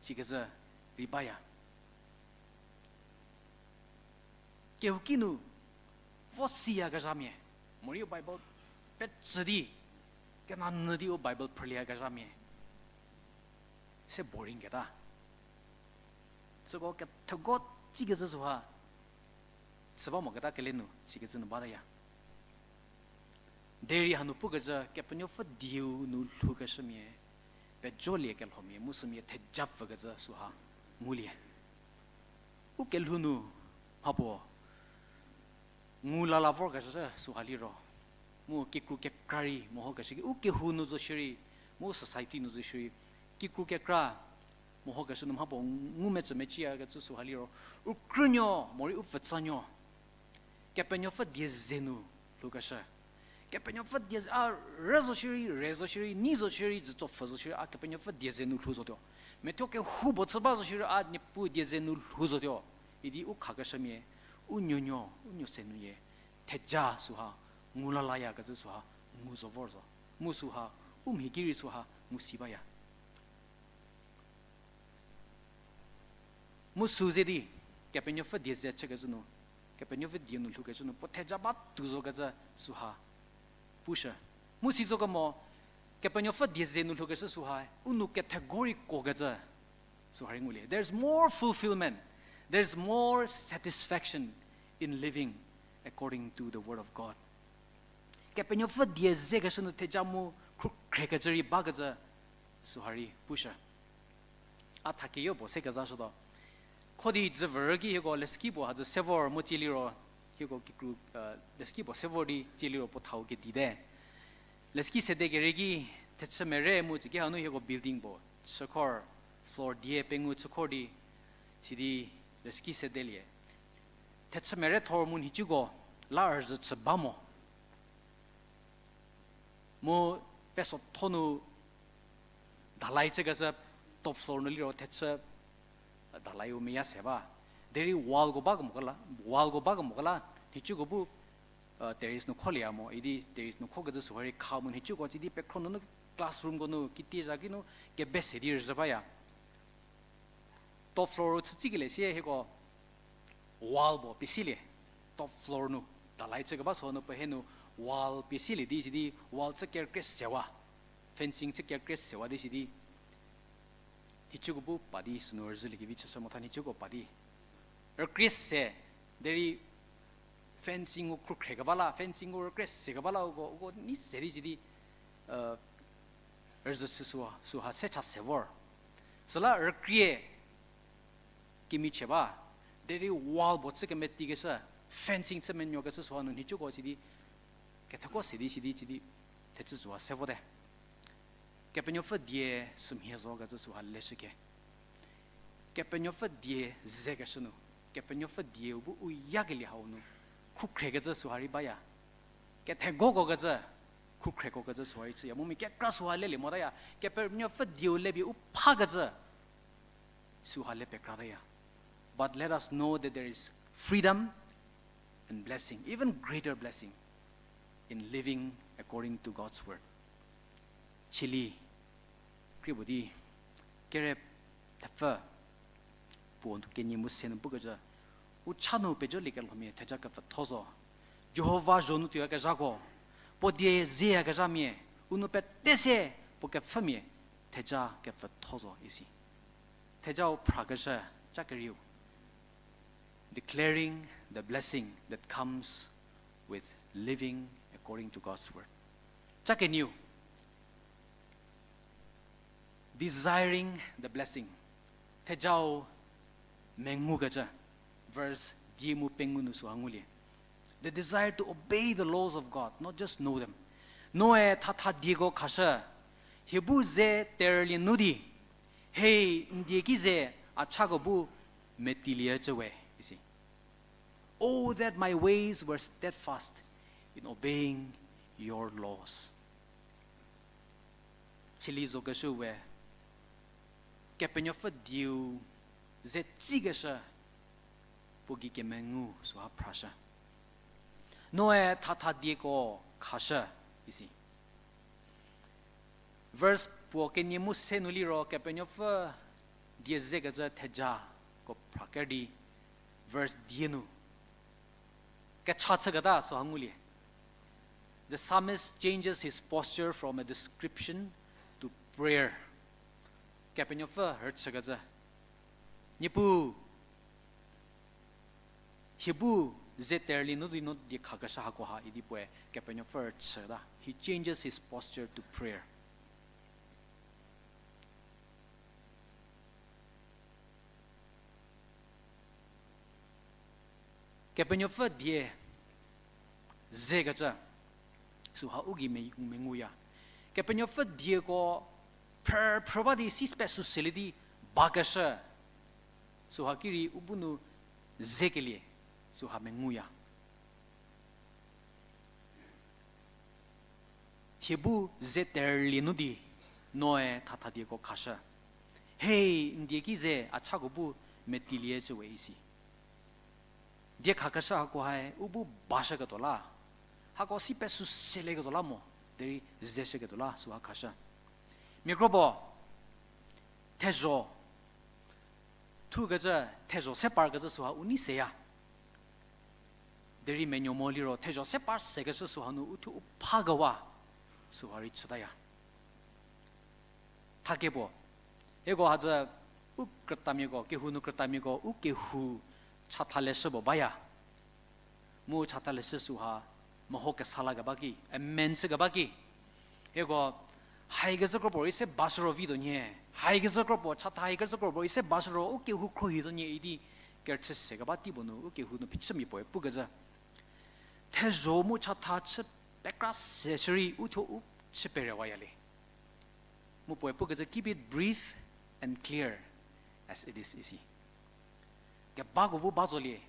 sikecü rei baya. Kehouki nu vo siyakezhamia, morei u Bible petsü di, kenanyü di u Bible phrülieyakezhamia, se boring keta. Süko kethego tsikecü süha, sü ba moketa kele nu sikecü nu bataya. Derei hanu pukecü Kepenuopfü dieu nu lhoukeshümia, pejolie kelhomia mu sümia thejapfükecü süha ngulie. U kelhou nu mhapuo ngu lala vorkeshü süha liro, mu kikru kekra rei mehokeshü ki, u kehou nu zo shierei, mu society nu zo shierei, kikru kekra mehokeshü nu mhapuo ngumecü meciyakecü süha liro, u krünuo morei u pfutsanuo Kepenuopfü die ze nu lhoukeshü. Kepenuopfü die ze, a, rü zo shierei, re zo shierei, nei zo shierei, jütsopfü zo shierei, a Kepenuopfü die ze nu lhou zotuo. Methuo kehoupuo chü ba zo shierei, a Niepuu die ze nu lhou zotuo. Idi u khakeshümia, u nuonuo, u nuo se nu ye, theja süha ngu lalayakecü süha ngu zo vor zo. Mu süha, u mhi ki rei süha ngu si baya. Mu sü ze di, Kepenuopfü die ze chükecü nu, Kepenuopfü die nu lhoukecü nu, puo theja ba tuo zokecü süha pushü. Mu si zo kemo, Kepenuopfü die ze nu lhoukecü süha, u nou kethegou rei kuokecü süha rei ngulie. There's more fulfillment, there's more satisfaction in living according to the word of God. Kepenuopfü die zekeshü nu theja mu khrukhrekecü rei bakecü süha rei pushü. A thakeyo puo se kezashütuo. Kho di dzü vürü ki hieko leski puo hadzü sevor mu tsie liro, hieko kikru, leski puo sevor di tsie liro puo thau kedi te. Leski sede kere ki thechü mere mu tsüki hanu hieko building puo chükhor, floor die pengou chükhor di, sidi leski sedelie. Thechü mere thor mu nhicuko la rüzhü chü ba mo. Mu pesotho nu dalai chükecü top floor nu liro thechü dalai-u meya se ba. Derei wallko ba kemo kela, wallko ba kemo kela, nhicuko bu terrace nu kholieya mo, idi terrace nu khokecü süha rei kha mu nhicuko tsidi pekhro nunu classroomko nu, kitiezha ki nu, kebe se di rüzhü baya. Top floor chütsikelie sie hieko wall puo pie silie. Top floor nu, dalai chükeba sünu puo he nu wall pie silie di sidi, wall chü kerükrie sewa. Fencing chü kerükrie sewa di sidi. Thicüko bu pa di sünu rüzhüliekevi chüshü mo tha thicüko pa di. Rükrie se, derei fencing-u khrukhrekeba la, fencing-u rükrie sekeba la uko, uko nei se di sidi, rüzhü chü süha, süha se cha se vor. Süla rükrie kemichie ba, derei wall puo chü kemetikeshü, fencing chü menuokeshü süha nu thicüko sidi, ketheko se di sidi, sidi, thecü süha se vote. Kepenuopfü die sümhie zokecü süha leshüke. Kepenuopfü die zekeshü nu, Kepenuopfü dieu bu u yakelie hau nu, khrukhrekecü süha rei baya. Kethegokokecü, khrukhrekuokecü süha rei chüya. Mu mia kekra süha lelie motaya. Kepenuopfü dieu lepie u phakecü süha le pekrataya. But let us know that there is freedom and blessing, even greater blessing, in living according to God's word. Chili, krie puo di, kere thepfü, puo kenie mu se nu pukecü, u cha nu pejolie kelhomia theja kepfütho zo. Jihova zho nu tuoyakezhako, puo die zeyakezhamia, u nu pete se puo kepfümia, theja kepfütho zo isi. Thejau phrakeshü, cha kerieu. Declaring the blessing that comes with living according to God's word. Cha kenieu, desiring the blessing. Thejau mengukecü, verse die mu pengou nu süha ngulie. The desire to obey the laws of God, not just know them. Noe thatha dieko khashü, hie bu ze terülie nu di, hei, n die ki ze a chako bu metilie cü we, isi. Oh, that my ways were steadfast in obeying your laws. Chili zokeshü we, Kepenuopfü dieu ze tsikeshü, puo gei kemengu süha phrashü. Noe thatha dieko khashü, isi. Verse puo kenie mu se nu liro Kepenuopfü die zekecü thejako phraker di, verse die nu kecha chüketa süha ngulie. The psalmist changes his posture from a description to prayer. Kepenuopfü rüchükecü, Niepuu, hie bu ze terülie nu di no die khakeshü hakoha idi puoe Kepenuopfü rüchüta. He changes his posture to prayer. Kepenuopfü die zekecü süha u gei me- menguya. Kepenuopfü dieko phrü phrü ba di si pesu selie di bakeshü süha ki rei u bu nu zekelie süha menguya. Hie bu ze terülie nu di noe thatha dieko khashü. Hei, n die ki ze a chako bu metilie cü we isi. Die khakeshü hakohae u bu bashüketuo la, hako si pesu selieketuo la mo, derei zeshüketuo la süha khashü. Mia kro puo, thezho thukecü, thezho se parkecü süha u nei seya. Derei menuo mo liro thezho se par sekecü süha nu u thuo u phakewa süha rei chütaya. Thakie puo, hieko hadzü u krütamiako, kehou nu krütamiako u kehou chatha leshü puo baya. Mu chatha leshü süha meho kesa lakeba ki, amen chükeba ki, hieko haikezhü kro puo rei se bashüro vituo nyie, haikezhü kro puo, chatha haikezhü kro puo rei se bashüro u kehou khrohituo nyie idi kerüchü sekeba tei puo nu u kehou nu phichümia puoe pukecü, thezho mu chatha chü pekra se shierei u thuo u chü perewaya le. Mu puoe pukecü, keep it brief and clear as it is, isi. Kebako bu ba zolie,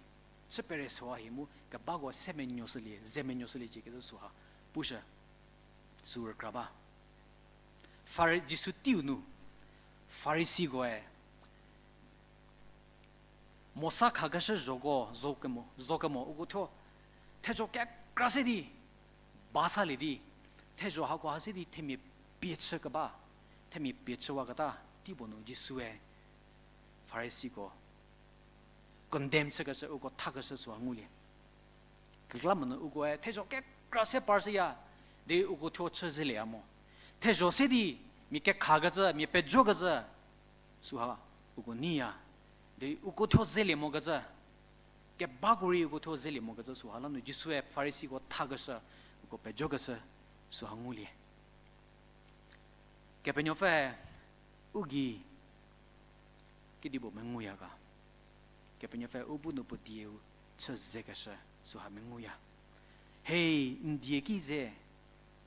chü pere sewa hie mu kebako se menuoshülie, ze menuoshüliecie kecü süha pushü, sü rükra ba. Fari- Jisu teiu nu Farisikoe Mosa khakeshü zhoko zo kemo, zo kemo uko thuo thezho kekra se di ba salie di, thezho hako ha se di themia pie chü keba, themia pie chüwaketa tei puo nu Jisue Farisiko condemn chükeshü, uko thakeshü süha ngulie. Kekreilamonyü ukoe thezho kekra se parshüya, derei uko thuo chü zelieya mo. Thezho se di mia kekhakecü, mia pejokecü süha uko neiya, derei uko thuo zelie mokecü, kebako rei uko thuo zelie mokecü süha la nu Jisue Farisiko thakeshü, uko pejokeshü süha ngulie. Kepenuopfü u gei kedipuo menguya ga? Kepenuopfü u bu nu puo dieu chü zekeshü süha menguya. Hei, n die ki ze,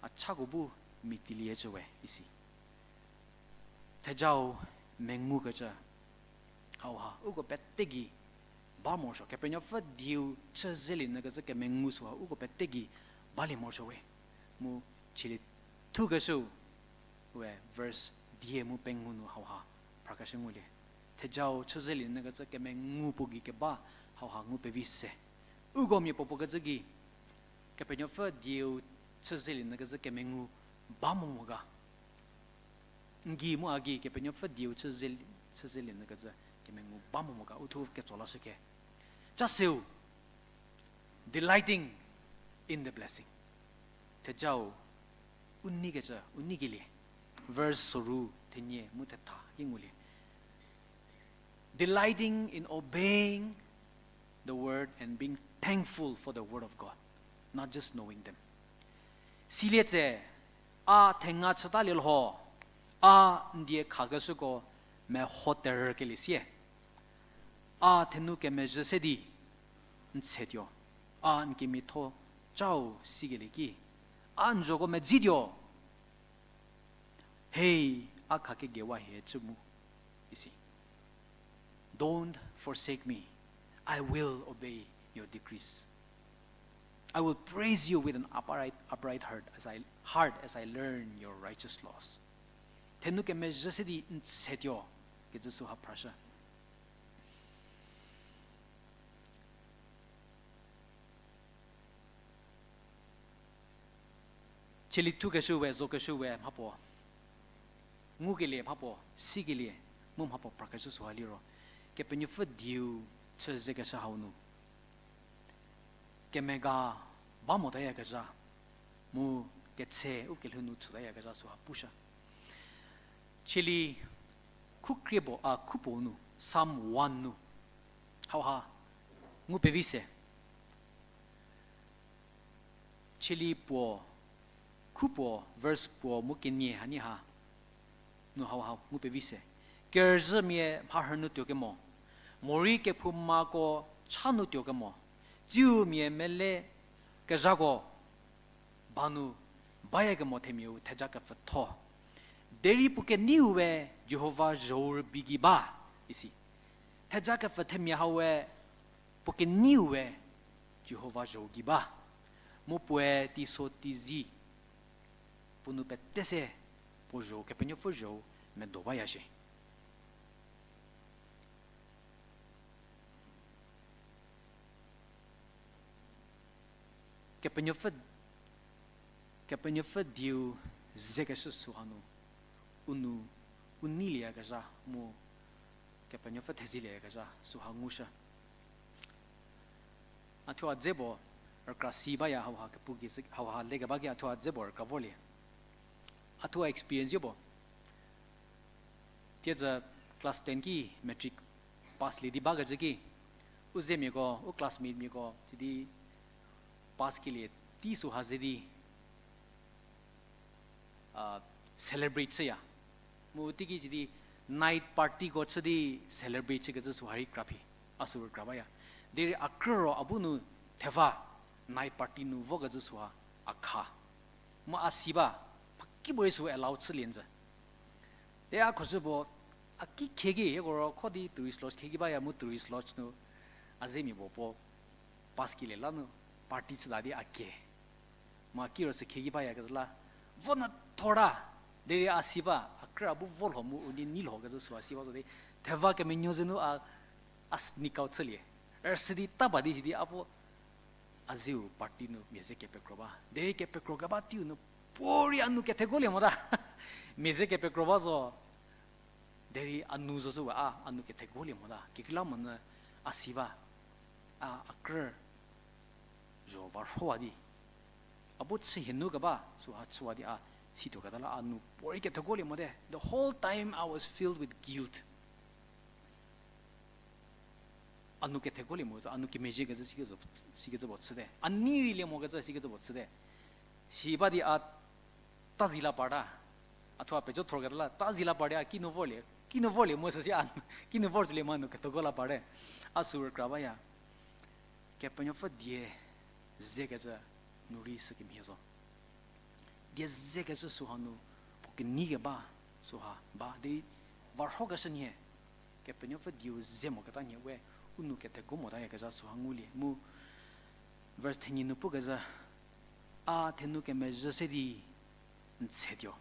a chako bu mia tieliecü we isi. Thejau mengukecü hauha uko pete gei ba morosuo, Kepenuopfü dieu chü zelie nyükecü kemengu süha uko pete gei balie morosuo we. Mu chielie thukeshüu we verse die mu pengou nu hauha phrakeshü ngulie. Thejau chü zelie nyükecü kemengu puo gei keba hauha ngu pevi se. Uko mia puo puokecü gei Kepenuopfü dieu chü zelie nyükecü kemengu ba mo mo ga? N gei mu a gei Kepenuopfü dieu chü zelie, chü zelie nyükecü kemengu ba mo mo ga, uthuo ketso lashü khe. Cha seu, delighting in the blessing. Thejau u neikecü, u neikelie. Verse soru, thenie mu thetha ki ngulie. Delighting in obeying the word and being thankful for the word of God, not just knowing them. Silie tse, a thenga chütalie lho, a n die khakeshüko meho terhükelie sie. A thenu kemezhü se di n tsetuo, a n kemiatho chau sikelie ki, a n zhoko medzituo. Hei, a khakegewa hie chü mu isi. Don't forsake me. I will obey your decrees. I will praise you with an upright, upright heart as I, heart as I learn your righteous laws. Thenu kemezhü se di n tsetuo kecü süha phrashü. Cheli thukeshü we, zokeshü we mhapuo, ngukelie mhapuo, sikelie, mu mhapuo phrakeshü süha liro, Kepenuopfü dieu chü zekeshü hau nu kemega ba motayakezha, mu ketse u kelhou nu chütayakezha süha pushü. Cheli khukrie puo, a, khupuo nu, Psalm one nu, hauha ngu pevi se. Cheli puo, khupuo, verse puo mu kenie hanie ha nu hauha ngu pevi se. Kerüzhümia mharhü nu tuokemo, morei kephoumako cha nu tuokemo, tsiu mia mele kezhako ba nu bayakemo themiau theja kepfütho. Derei puo keneiu we Jihova zhou rübei gei ba, isi. Theja kepfü themia hau we puo keneiu we Jihova zhou gei ba. Mu puoe teiso teizie puo nu pete se puo zhou, Kepenuopfü zhou medo baya shie. Kepenuopfü, Kepenuopfü dieu zekeshü süha nu, u nu, u neilieyakezha mu Kepenuopfü thezilieyakezha süha ngushü. A thuo a dze puo rükra si baya hauha kepu gei, hauha lekeba ki a thuo a dze puo rükra vorlie. A thuo a experience yo puo. Tiecü class ten ki matric pass lie di bakecü ki, u zemiako, u classmate miako sidi pass kelie tei süha ze di, a, celebrate chüya. Mu teiki sidi night partyko chü di celebrate chükecü süha rei kra phi, a sü rükra baya. Derei a krü ro a bu nu theva night party nu vokecü süha a kha. Mu a si ba, mhakipuorei sü allow chülie nzü. Derei a khozhü puo, a ki khieki hieko ro kho di tourist lodge khieki baya mu tourist lodge nu a zemia puo puo pass kelie la nu party chüta di a kie. Mu a ki ro sü khieki bayakezhü la, vo nyü thor ta. Derei a si ba, a krü a bu vo lho mu u nei nei lhokecü süha si ba zo di, theva kemenuo ze nu a, a sneak out chülie. Rüsü di ta ba di sidi a vo a zeu party nu mia ze kepekro ba. Derei kepekro keba teiu nu puorei a nou kethekolie mota. Mia ze kepekro ba zo. Derei a nou zo zü we a, a nou kethekolie mota. Kekreilamonyü a si ba. A, a krü zho va rhowa di. A bu chü hie nu keba, süha chüwa di a situoketa la a nou puorei kethekolie mote. The whole time I was filled with guilt. A nou kethekolie mo kecü, a nou kemezhiekecü sikecü, sikecü puo chüte. A nei rei lie mokecü sikecü puo chüte. Si ba di a tazi la parta. A thuo a pejo thorketa la tazi la par di a kinu vorlie, kinu vorlie mo süsie a, kinu vor zülie mo a nou ketheko la parte. A sü rükra baya. Kepenuopfü die zekecü nu rei sükemhie zo. Die zekecü süha nu puo kenei keba süha ba di va rhokeshü nhie. Kepenuopfü dieu ze moketa nhie we u nou ketheko motayakezha süha ngulie. Mu verse thenie nu pukecü, a thenou kemezhü se di n tsetuo.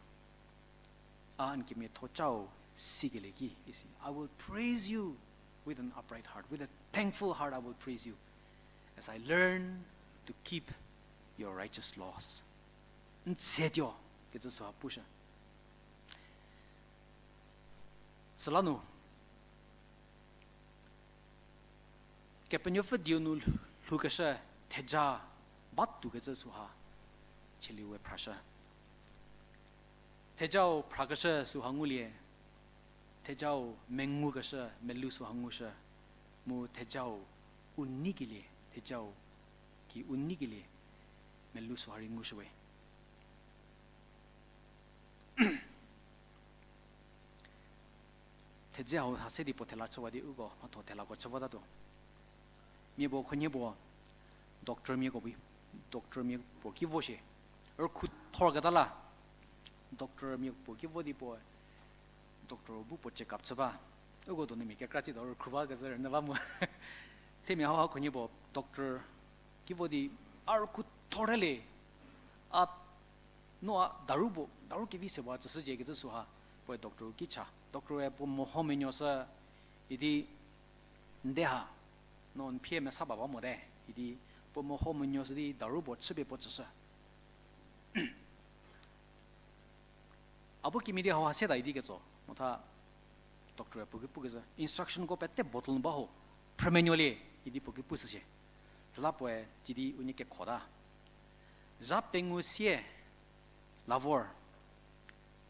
A n kemiatho cau sikelie ki isi. I will praise you with an upright heart. With a thankful heart, I will praise you as I learn to keep your righteous laws. N tsetuo, kecü süha pushü. Süla nu, Kepenuopfü dieu nu lhoukeshü theja batuokecü süha chielie we phrashü. Thejau phrakeshü süha ngulie, thejau mengukeshü, melou süha ngushü, mu thejau u neikelie, thejau ki u neikelie, melou süha rei ngushü we. Thedze hau ha se di puo thela chüwa di uko mhatho thelako chü votatuo. Mia puo khunhie puo doctor miako bi, doctor mia puo ki vo shie. Rükhu thorketa la doctor mia puo ki vo di puo doctor bu puo check up chü ba. Uko donu mia kekra tsie do rükhu bakecü rünyü ba mu. Themia hau ha khunhie puo doctor ki vo di a rükhu thorte le, a no a daru puo, daru kevi se ba tsüshücie kecü süha, puoe doctor ki cha. Doctor-e puo meho menuoshü, idi n de ha, no n phie mesa ba ba mote, idi puo meho menuoshü di daru puo chüpie puo tsüshü. A bu kimhie di hau ha se ta idi ketso, motha doctor-e puo ki pukecü, instructionko pete bottle nu ba ho, phrümenuolie, idi puo ki pushücie. Süla puoe tidi unie kekhota. Zha pengou sie la vor.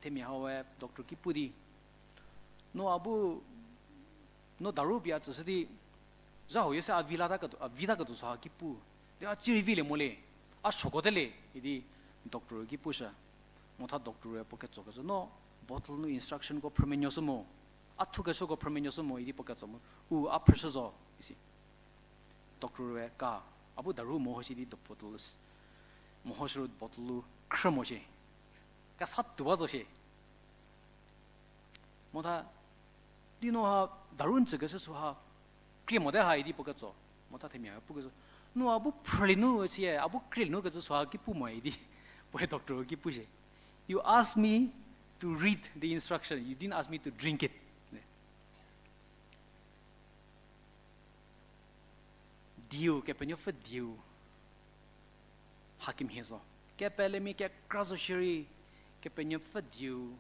Themia haue doctor ki pu di, no a bu, no daru pie a tsüshü di, zha huoyo se a vi lata ketuo, a vitaketuo süha ki pu. Di a tsierei vilie mo le, a suokote le, idi doctor ki pushü. Motha doctor-e puo ketsokecü, no bottle nu instructionko phrümenuoshü mo, a thukeshüko phrümenuoshü mo, idi puo ketso mu, u a phrüshü zo, isi. Doctor-e ka, a bu daru mehoshü di bottle, mehoshü ro bottle u khrü mo shie. Kesa tuo ba zo shie. Motha, di no ha daru n tsükeshü süha krie mote ha idi puo ketso. Motha themia pukecü, no a bu phrülie nu sie, a bu krielie nu kecü süha ki pu mo idi, puoe doctor ki pushie. You asked me to read the instruction, you didn't ask me to drink it. Dieu, Kepenuopfü dieu hakemhie zo. Kepelemia kekra zo shierei, Kepenuopfü dieu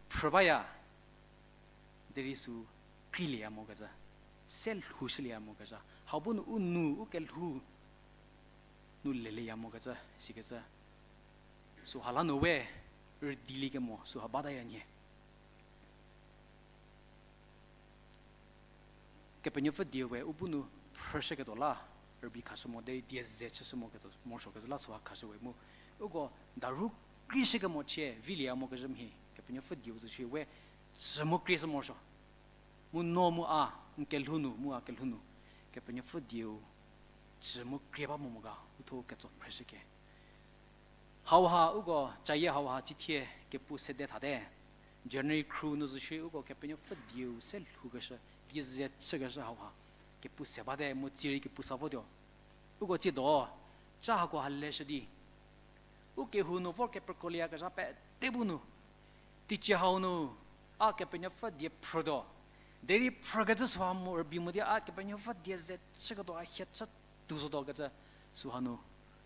phrü baya, derei sü krielieya mokecü, se lhoushülieya mokecü, hau bu nu u nou u kelhou nu lelieya mokecü, sikecü. Süha la nu we rüdiliekemo süha bataya nhie. Kepenuopfü dieu we u bu nu phrüshüketuo la, rübei khashü mo derei die ze chüshü mo ketuo morosuokecü la süha khashü we mu. Uko daru krieshükemochie vilieya mokecü mhie, Kepenuopfü dieu zo shie we tsü mu krieshü morosuo. Mu no mu a, n kelhou nu, mu a kelhou nu, Kepenuopfü dieu tsü mu krie ba mo mo ga, uthuo ketso phrüshüke. Hauha uko cayie hauha cithie kepu sede thate. January khru nu zo shie uko Kepenuopfü dieu se lhoukeshü, die ze chükeshü hauha kepu se bate mu tsierei kepu sa votuo. Uko tsiedo, ca hako ha leshü di u kehou nu vor kepekrolie kezha pete bu nu, teicie hau nu, a Kepenuopfü die phrütuo. Derei phrükecü süha mo rübei mo di a Kepenuopfü die ze chüketuo a hie chü tuo zotuo kecü süha nu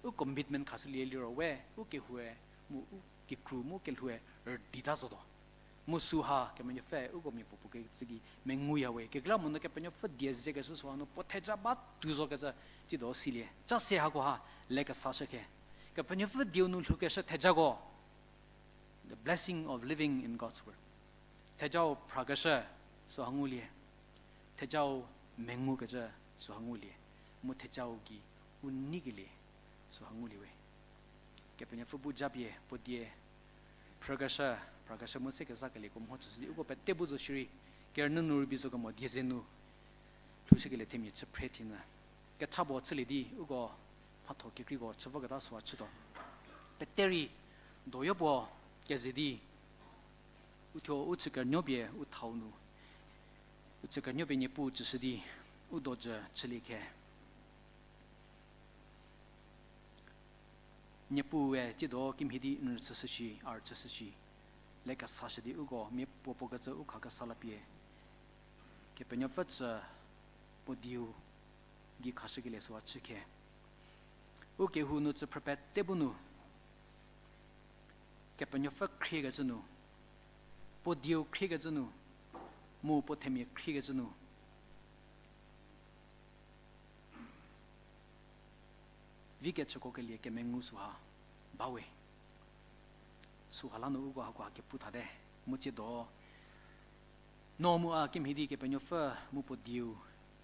U commitment khashülie liro we, u kehoue, mu u kikru mu kelhoue rüdita zotuo. Mu süha Kepenuopfü uko mia puopuo kecü gei menguya we. Kekreilamonyü Kepenuopfü die zekeshü süha nu puo theja batuo zo kecü, tsiedo silie. Cha se hakoha lekesashü khe. Kepenuopfü dieu nu lhoukeshü thejako, the blessing of living in God's word. Thejau phrakeshü süha ngulie. Thejau mengukecü süha ngulie. Mu thejau gei u neikelie süha ngulie we. Kepenuopfü bu japie puo die phrükeshü, phrakeshü mu se kezakelieko mho chüshü di uko pete bu zo shierei, kerünyü nu rübei zo kemo die ze nu lhoushükelie themia chü phre thinyü. Kecha puo chülie di uko mhatho kekreiko chü voketa süha chütuo. Pete rei doyo puo keze di uthuo u chü kerünuo pie u thau nu, u chü kerünuo pie Niepuu tsüshü di u dojü chülie khe. Niepuue tsiedo kimhie di n rüchüshü shi, a rüchüshü shi, lekesashü di uko mia puopuo kecü u khakesa la pie Kepenuopfü tsü puo dieu gei khashükelie süha chü khe. U kehou nu tsü phrü pete bu nu Kepenuopfü khriekecü nu, puo dieu khriekecü nu, mu puo themia khriekecü nu vi kechükokelie kemengu süha bawe. Süha la nu uko hakoha kepu thate, mu tsiedo no mu a kimhie di Kepenuopfü mu puo dieu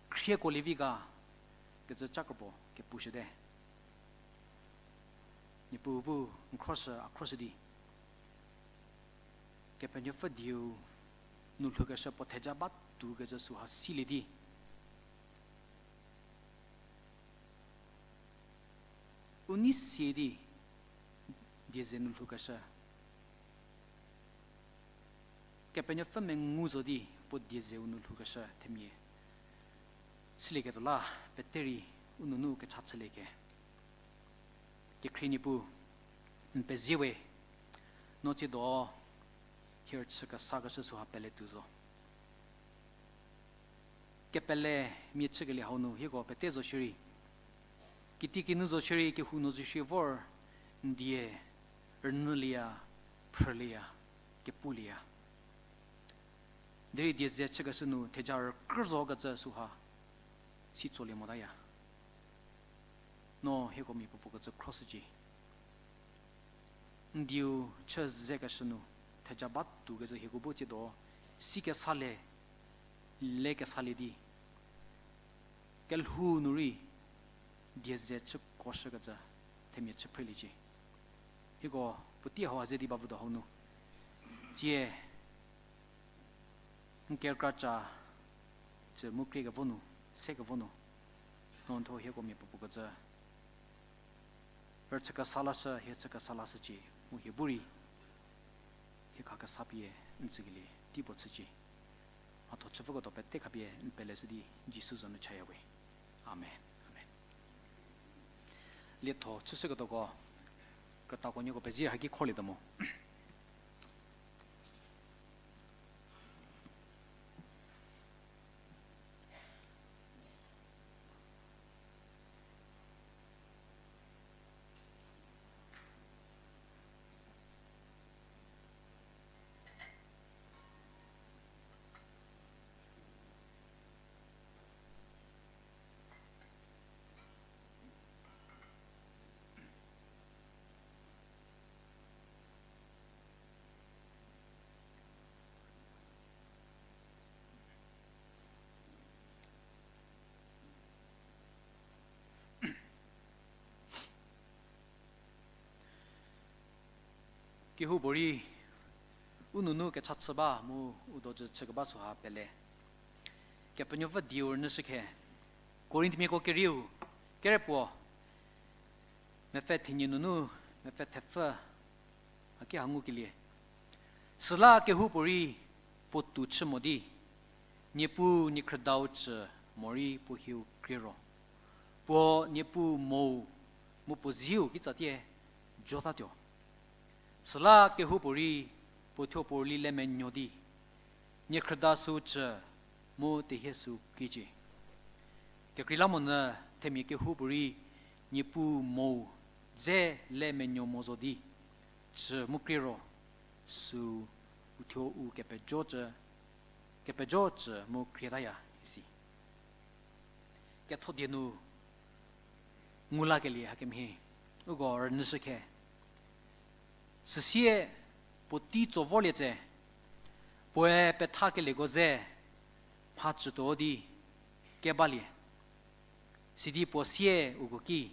khriekuolie vi ga kecü cha kropuo kepushüte. Niepuu bu n khroshü, a khroshü di Kepenuopfü dieu nu lhoukeshü puo theja batuo kecü süha silie di u nei sie di die ze nu lhoukeshü, Kepenuopfü mengu zo di puo die zeu nu lhoukeshü themia chülieketuo la pete rei u nunu kecha chülie khe. Kekhrie Niepuu, n pezie we, no tsiedo hie rüchü kesakeshü süha pele tuo zo. Kepele mia chükelie hau nu hieko pete zo shierei, kitiekinu zo shierei, kehou nu zo shierei vor n die rünyülieya, phrülieya, kepulieya. Derei die ze chükeshü nu theja rükrü zo kecü süha si tsolie motaya. No hieko mia puopuo kecü khroshücie. N dieu chü zekeshü nu theja batuo kecü hieko bu tsiedo si kesalie, le kesalie di kelhou nu rei die ze chükoshükecü themia chü phreliecie. Hieko puotei hau ha ze di ba vüdo hau nu tsie n kerükra ca cü mu krie kevo nu, se kevo nu, no n thuo hieko mia puopuo kecü rüchü kesa lashü, hie chü kesa lashücie, mu hie bu rei hie khakesa pie n tsükelie tei puo chücie. Mhatho chü vüketuo pete khapie n peleshü di Jisu za nu chaya we. Amen. Amen. Lietho chüshüketuoko krütako nieko pezie haki kholietuo mo. Kehoupuorei u nunu kecha chü ba mu u dojü chükeba süha pele. Kepenuopfü dieu rünyüshü khe. Korinthmiako kerieu, kerepuo, mepfü thenie nunu mepfü thepfü haki ha ngukelie. Süla kehoupuorei puo tou chü mo di, Niepuu niekhrüdau cü morei puo hieu krie ro, puo Niepuu mou mu puo zieu kitsatie jotatuo. Süla kehoupuorei puo thuo puo rüli le menuo di, niekhrüda süu cü mu tehie süu kriecie. Kekreilamonyü themia kehoupuorei Niepuu mou dze le menuo mo zo di, cü mu krie ro, süu uthuo u kepejo cü, kepejo cü mu krietaya isi. Ketho die nu ngu lakelie hakemhie, uko rünyüshü khe. Süsie puotei tso vorlie tse, puoe pethakelieko ze mhacütuo di kebalie. Sidi puo sie uko ki,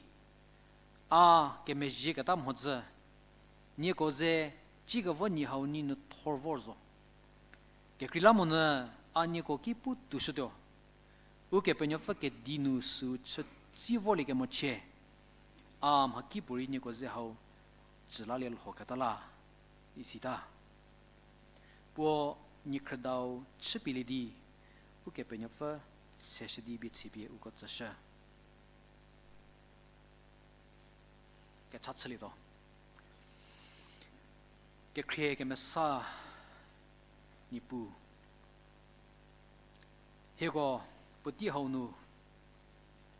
a kemezhieketa mhodzü, nieko ze cikevo nyi hau nyi nu thor vor zo. Kekreilamonyü a nieko ki pu toushütuo. Ukepenuopfü kedi nu süu chütsi vorliekemochie, a mhakipuorei nieko ze hau cü lalie lhoketa la, isita. Puo niekhrüdau chüpielie di, Ukepenuopfü seshü di bie chipie uko tsüshü. Kecha chülietuo. Kekhrie kemesa Niepuu, hieko puotei hau nu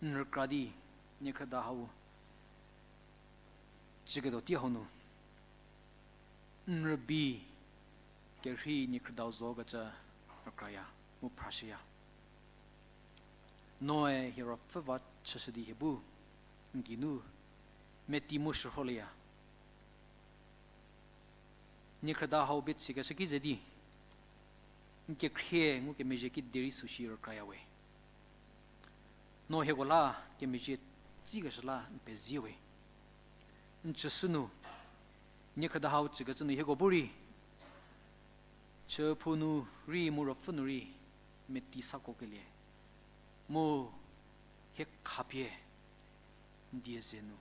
n rükra di, niekhrüda hau chüketuo tei hau nu n rübei kerhei niekhrüdau zokecü rükraya mu phrashüya. Noe hie ruopfü va chüshü di hie bu n geinu meti mu shürholieya. Niekhrüda hau bie chükeshü ki ze di, n kekhrie ngukemezhie ki derei süu shi rükraya we. No hieko la kemezhie tsikeshü la n pezie we. N chüshü nu, niekhrüda hau chükecü nu hieko bu rei chüphou nu rei mu ruopfü nu rei meti sakokelie, mu hie khapie n die ze nu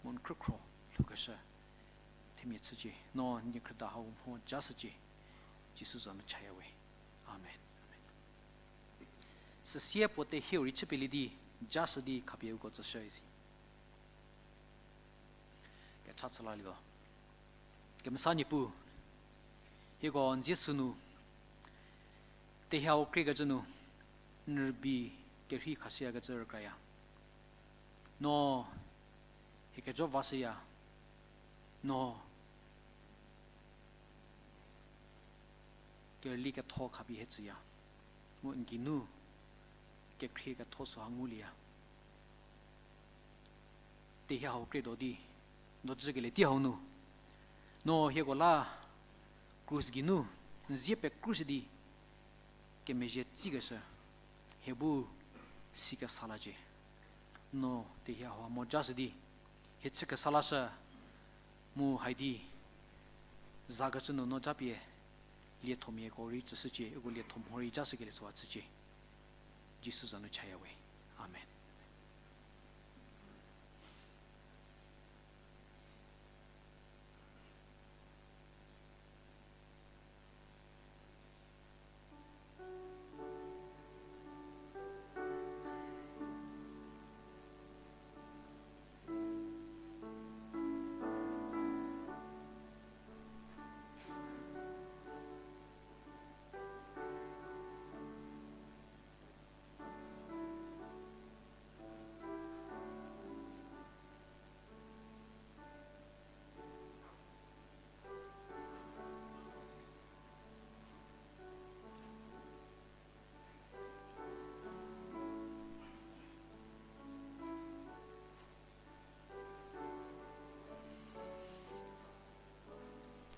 mu n khrükhro lhoukeshü themia chücie. No niekhrüda hau mho jashücie. Jisu za nu chaya we. Amen. Amen. Süsie puo tehieu rei chüpielie di, jashü di khapie uko tsüshü isi. Kecha chülalietuo. Kemesa Niepuu, hieko n zie sünu, tehieu kriekecü nu, n rübei kerhei khashüyakecü rükraya. No hie kejo vashüya, no kerüli ketho khapie hie tsüya, mu n geinu kekhrie ketho süha ngulieya. Tehieu hau krietuo di, dojükelie tei hau nu, no hieko la krus geinu n zie pekrushü di kemezhie tsikeshü, hie bu sikesa lacie. No tehieu hau mo jashü di, hie chükesa lashü, mu haidi zakecü nu no japie liethomiako rei tsüshücie, uko lietho mho rei jashükelie süha chücie. Jisu za nu chaya we. Amen.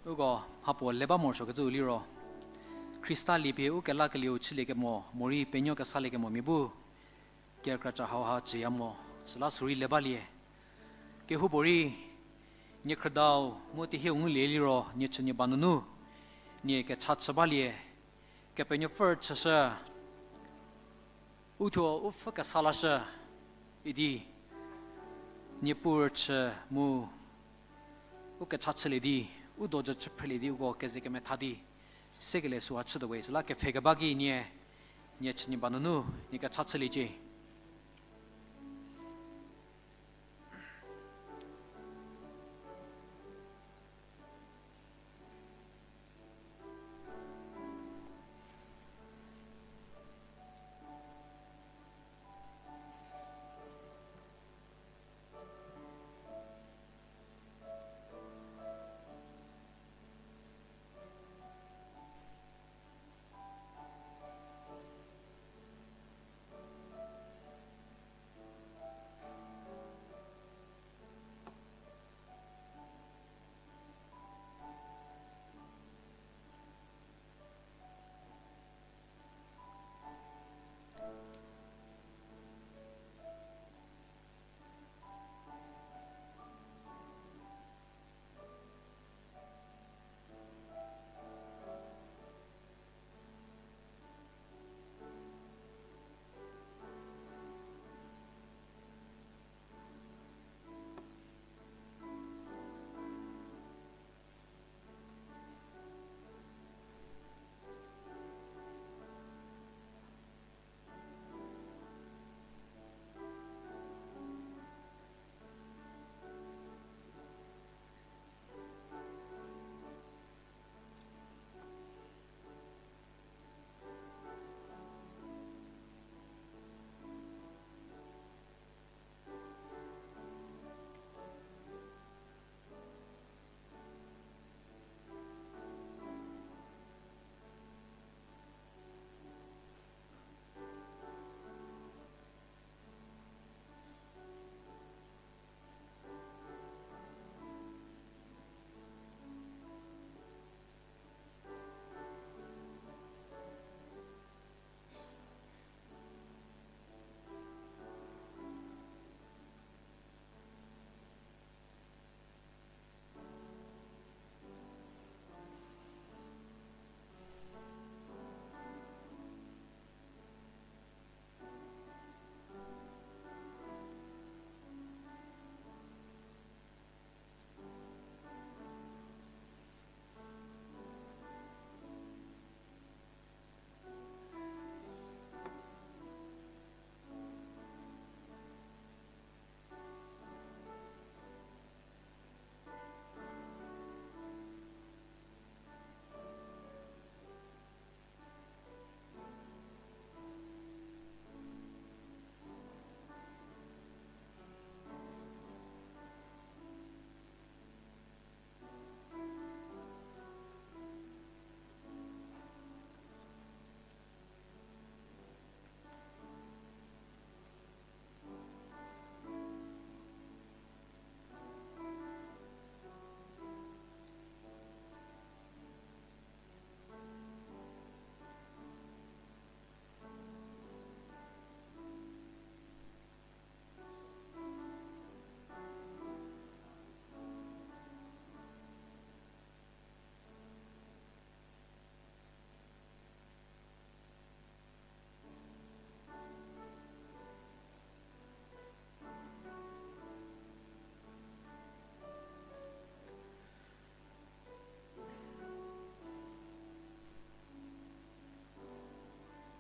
Uko mhapuo le ba morosuokecüu liro, Khrista liepie ukelakelieu chüliekemo morei penuo kesaliekemo mia bu kerükraca hauha cüya mo, süla sürei le balie. Kehoupuorei niekhrüdau mu tehieu ngulie liro, nie chünie ba nunu nie kecha chü balie, Kepenuopfü rüchüshü, uthuo u pfhü kesa lashü idi, Niepuu rüchü mu u kecha chülie di, u dojü chüphrelie di uko keze kemetha di sekelie süha chütuo we, süla kepfhe keba ki nie, nie chünie ba nunu nie kecha chüliecie.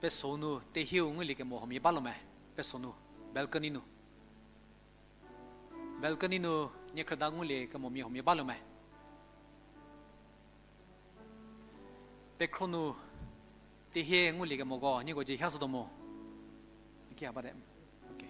Peso nu tehieu ngulie kemo huomia ba lo me? Peso nu, balcony nu. Balcony nu niekhrüda ngulie kemo mia huomia ba lo me? Pekhro nu tehie ngulie kemoko, nieko dzie hia sütuo mo? Ki ha bate. Okay.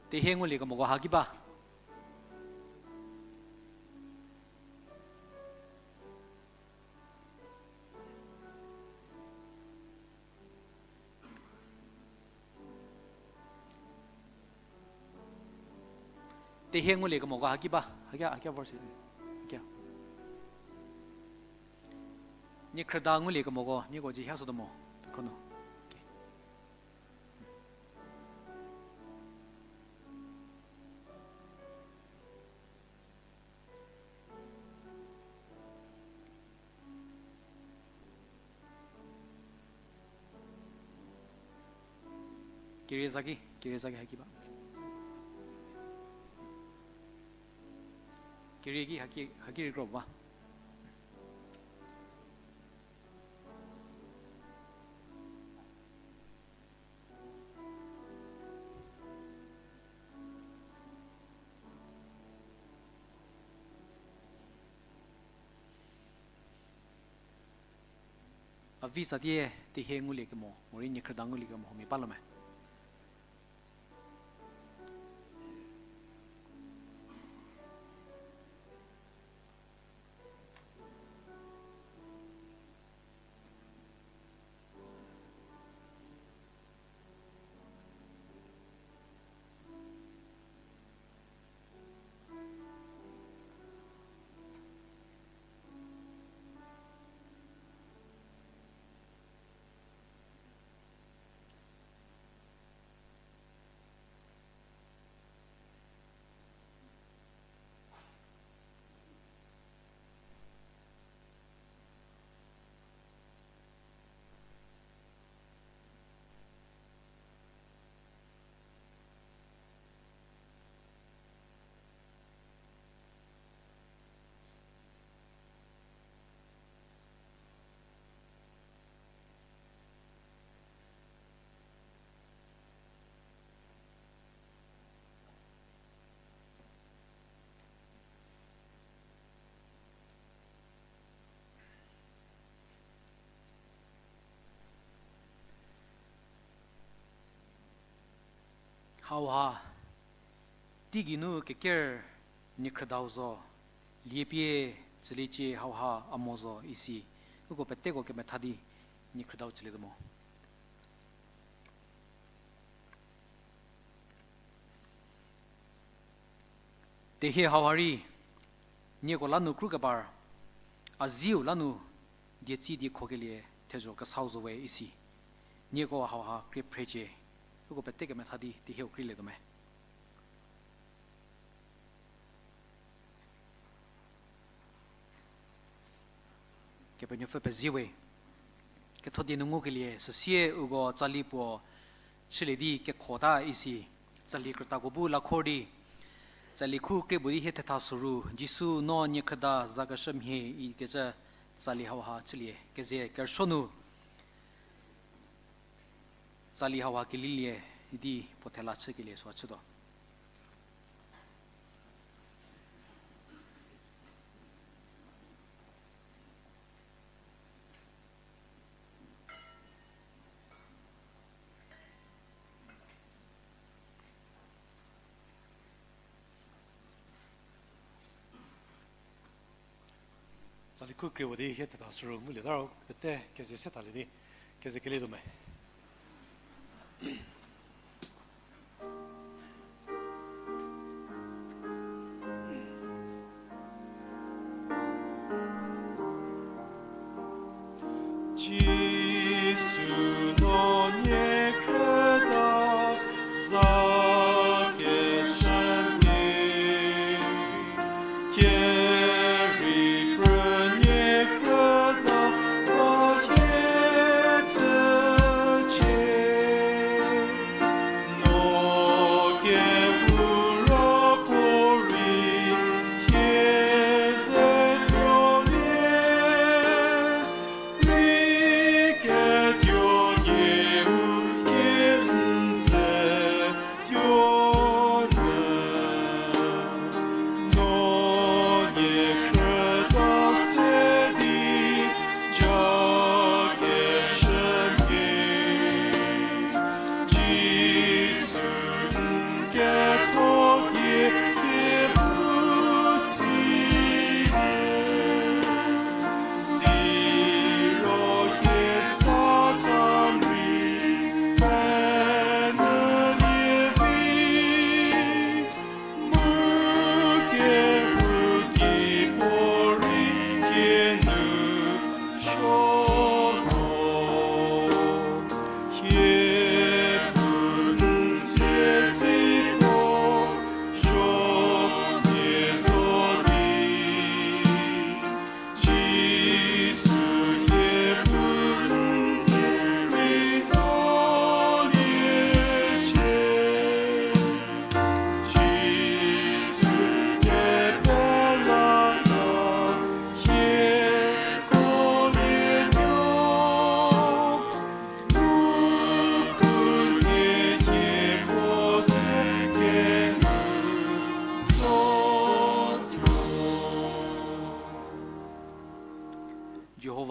Tehie ngulie kemoko haki ba? Tehie ngulie kemoko haki ba? Hakia, hakia vor si. Hakia. Niekhrüda ngulie kemoko, nieko dzie hia sütuo mo? Pekhro nu. Okay. Kerie zaki, kerie zaki haki ba. Kerie ki haki, haki rei kro ba. A vi sa die, tehie ngulie kemo morei niekhrüda ngulie kemo huomia ba lo me? Hauha, teigei nu keker niekhrüdau zo, liepie, tsüliecie hauha a mo zo isi, uko peteko kemetha di niekhrüdau tsülietuo mo. Tehie hauha rei, nieko la nu kru kebar, a ziu la nu dietsi diekhokelie thezho kesau zo we isi. Nieko hauha krie phrecie, uko pete kemetha di tehieu krielietuo me. Kepenuopfü pezie we. Ketho die nu ngukelie süsie uko tsali puo chülie di kekhota isi, tsali krütako bu lakhor di, tsali khu krie puo di hie thetha soru, Jisu no niekhrüda zakeshü mhie ikecü tsali hauha chülie keze kerüsuo nu tsali hauha kelilie idi puo thela chükelie süu chütuo. Tsali khu krie puo di hie thetha soru ngulie ta ro pete keze se talie di keze kelietuo me. Jisu no niekhrüda zakeshü mhie, keriepfü niekhrüda za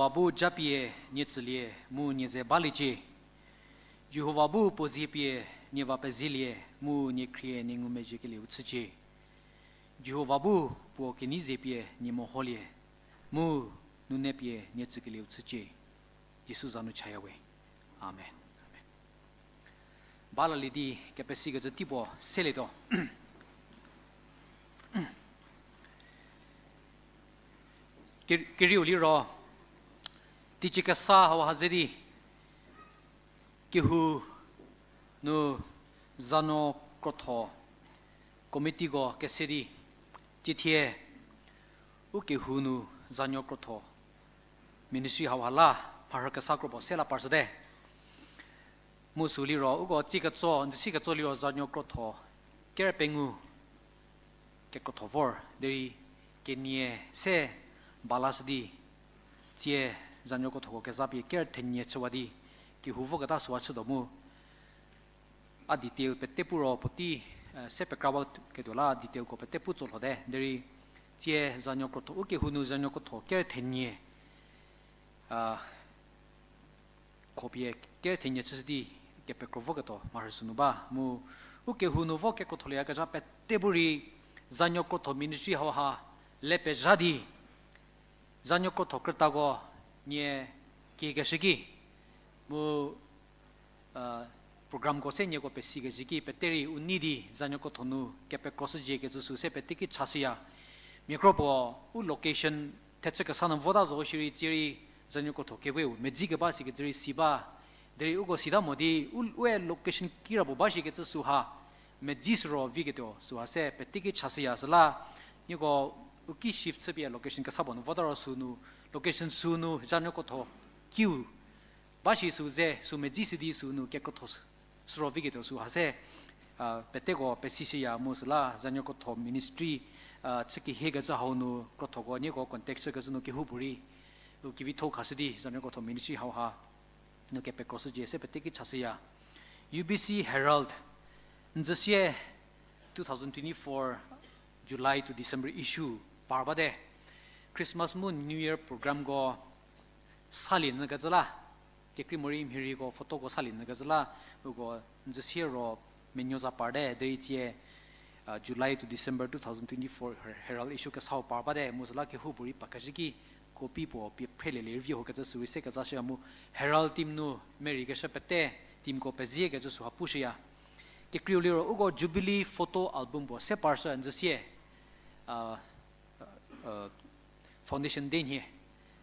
bu japie nie tsülie mu nie ze baliecie. Jihova bu puo zie pie nie va pezielie mu nie khrie nie ngumezhiekelieu chücie. Jihova bu puo kenei ze pie nie meholie mu nune pie nie tsükelieu chücie. Jisu za nu chaya we. Amen. Amen. Balalie di kepesikecü teipuo selietuo. Ke-, kerieu liro, teicie kesa hauha ze di, kehou nu zanuo krotho committeeko kese di, cithie u kehou nu zanuo krotho ministry hauha la mharhü kesa kropuo se la parshüte. Mu sü liro, uko tsie ketso, n tsie ketso liro zanuo krotho ker pengou kekrotho vor, derei kenie se balashü di, tsie zanuo krothoko kezapie ker thenie chüwa di, kehou voketa süu chütuo mu, a detail pete pu ro puotei, eh, se pekrawa ketuo la detailko pete pu tso lhote, derei tsie zanuo krotho, u kehou nu zanuo krotho ker thenie, a, khopie ker thenie chüshü di kepekro voketuo mharhü sünu ba. Mu u kehou nu vo kekrotholieyakezha pete bu rei zanuo krotho ministry hauha le pezha di, zanuo krotho krütako nie kiekeshü ki, mu, programko se nieko pesikezhü ki pete rei u nei di zanuo krotho nu kepekroshücie kecü sü se pete ki chashüya. Mia kro puo u location thechü kesa nu vota zo shierei tsie rei zanuo krotho keweu medzi keba sikecü rei si ba. Derei uko sita mo di u, ue location kirapuo ba shikecü süha medzi süro viketuo süha se pete ki chashüya süla, nieko u ki shift chüpie location kesa puo nu vota ro sünu, location sünu zanuo krotho kiu ba shi sü ze sü medzi si di sünu kekrotho süro viketuo süha se, a, peteko pesishüya mu süla zanuo krotho ministry, a, chü kehiekecü hau nu krothoko nieko contact chükecü nu kehoupuorei u kevitho khashü di zanuo krotho ministry hauha nu kepekroshücie se pete ki chashüya. U B C Herald, n zhüsie two thousand twenty-four July to December issue par bate. Christmas mu New Year programko salie nyükecü la, kekrei morei mhiriko photoko salie nyükecü la, uko n zhüsie ro menuo za parte derei tsie, a, July to December two thousand twenty-four Her-, Herald issue kesau par bate mu süla kehoupuorei pa kezhü ki copy puo pie phrelielie rei vi hokecü sürei se kezashüya mu Herald team nu merei keshü pete teamko peziekecü süha pushüya. Kekreiu liro uko Jubilee photo album puo se parshü n zhüsie, a, foundation day nhie.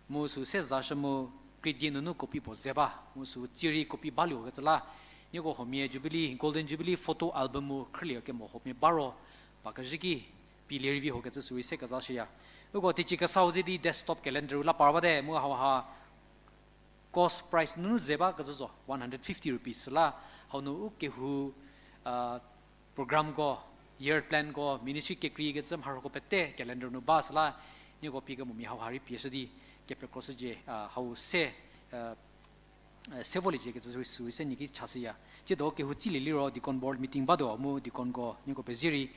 Mu sü se zashü mu krie die nunu copy puo ze ba mu sü tsie rei copy balie hokecü la, nieko huomia Jubilee, Golden Jubilee photo album mu khrülie kemo huomia ba ro pa kezhü ki pielie rei vi hokecü sürei se kezashüya. Uko teicie kesau ze di desktop calendar la par bate mu hauha cost price nunu ze bakecü zo one hundred fifty rupees süla, hau nu u kehou, a, programko, year planko, ministry kekreikecü mharhüko pete calendar nu ba süla, nieko pie kemomia hauha rei pieshü di kepekrosücie, a, hau se, a, se voliecie kecü sürei se nie ki chashüya. Tsiedo kehou tsilie liro deacon board meeting batuo mu deaconko nieko pezie rei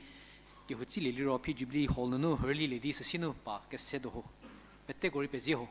kehou tsilie liro Pre-Jubilee hall nunu rülilie di süsie nu pa kese tuo ho. Peteko rei pezie ho.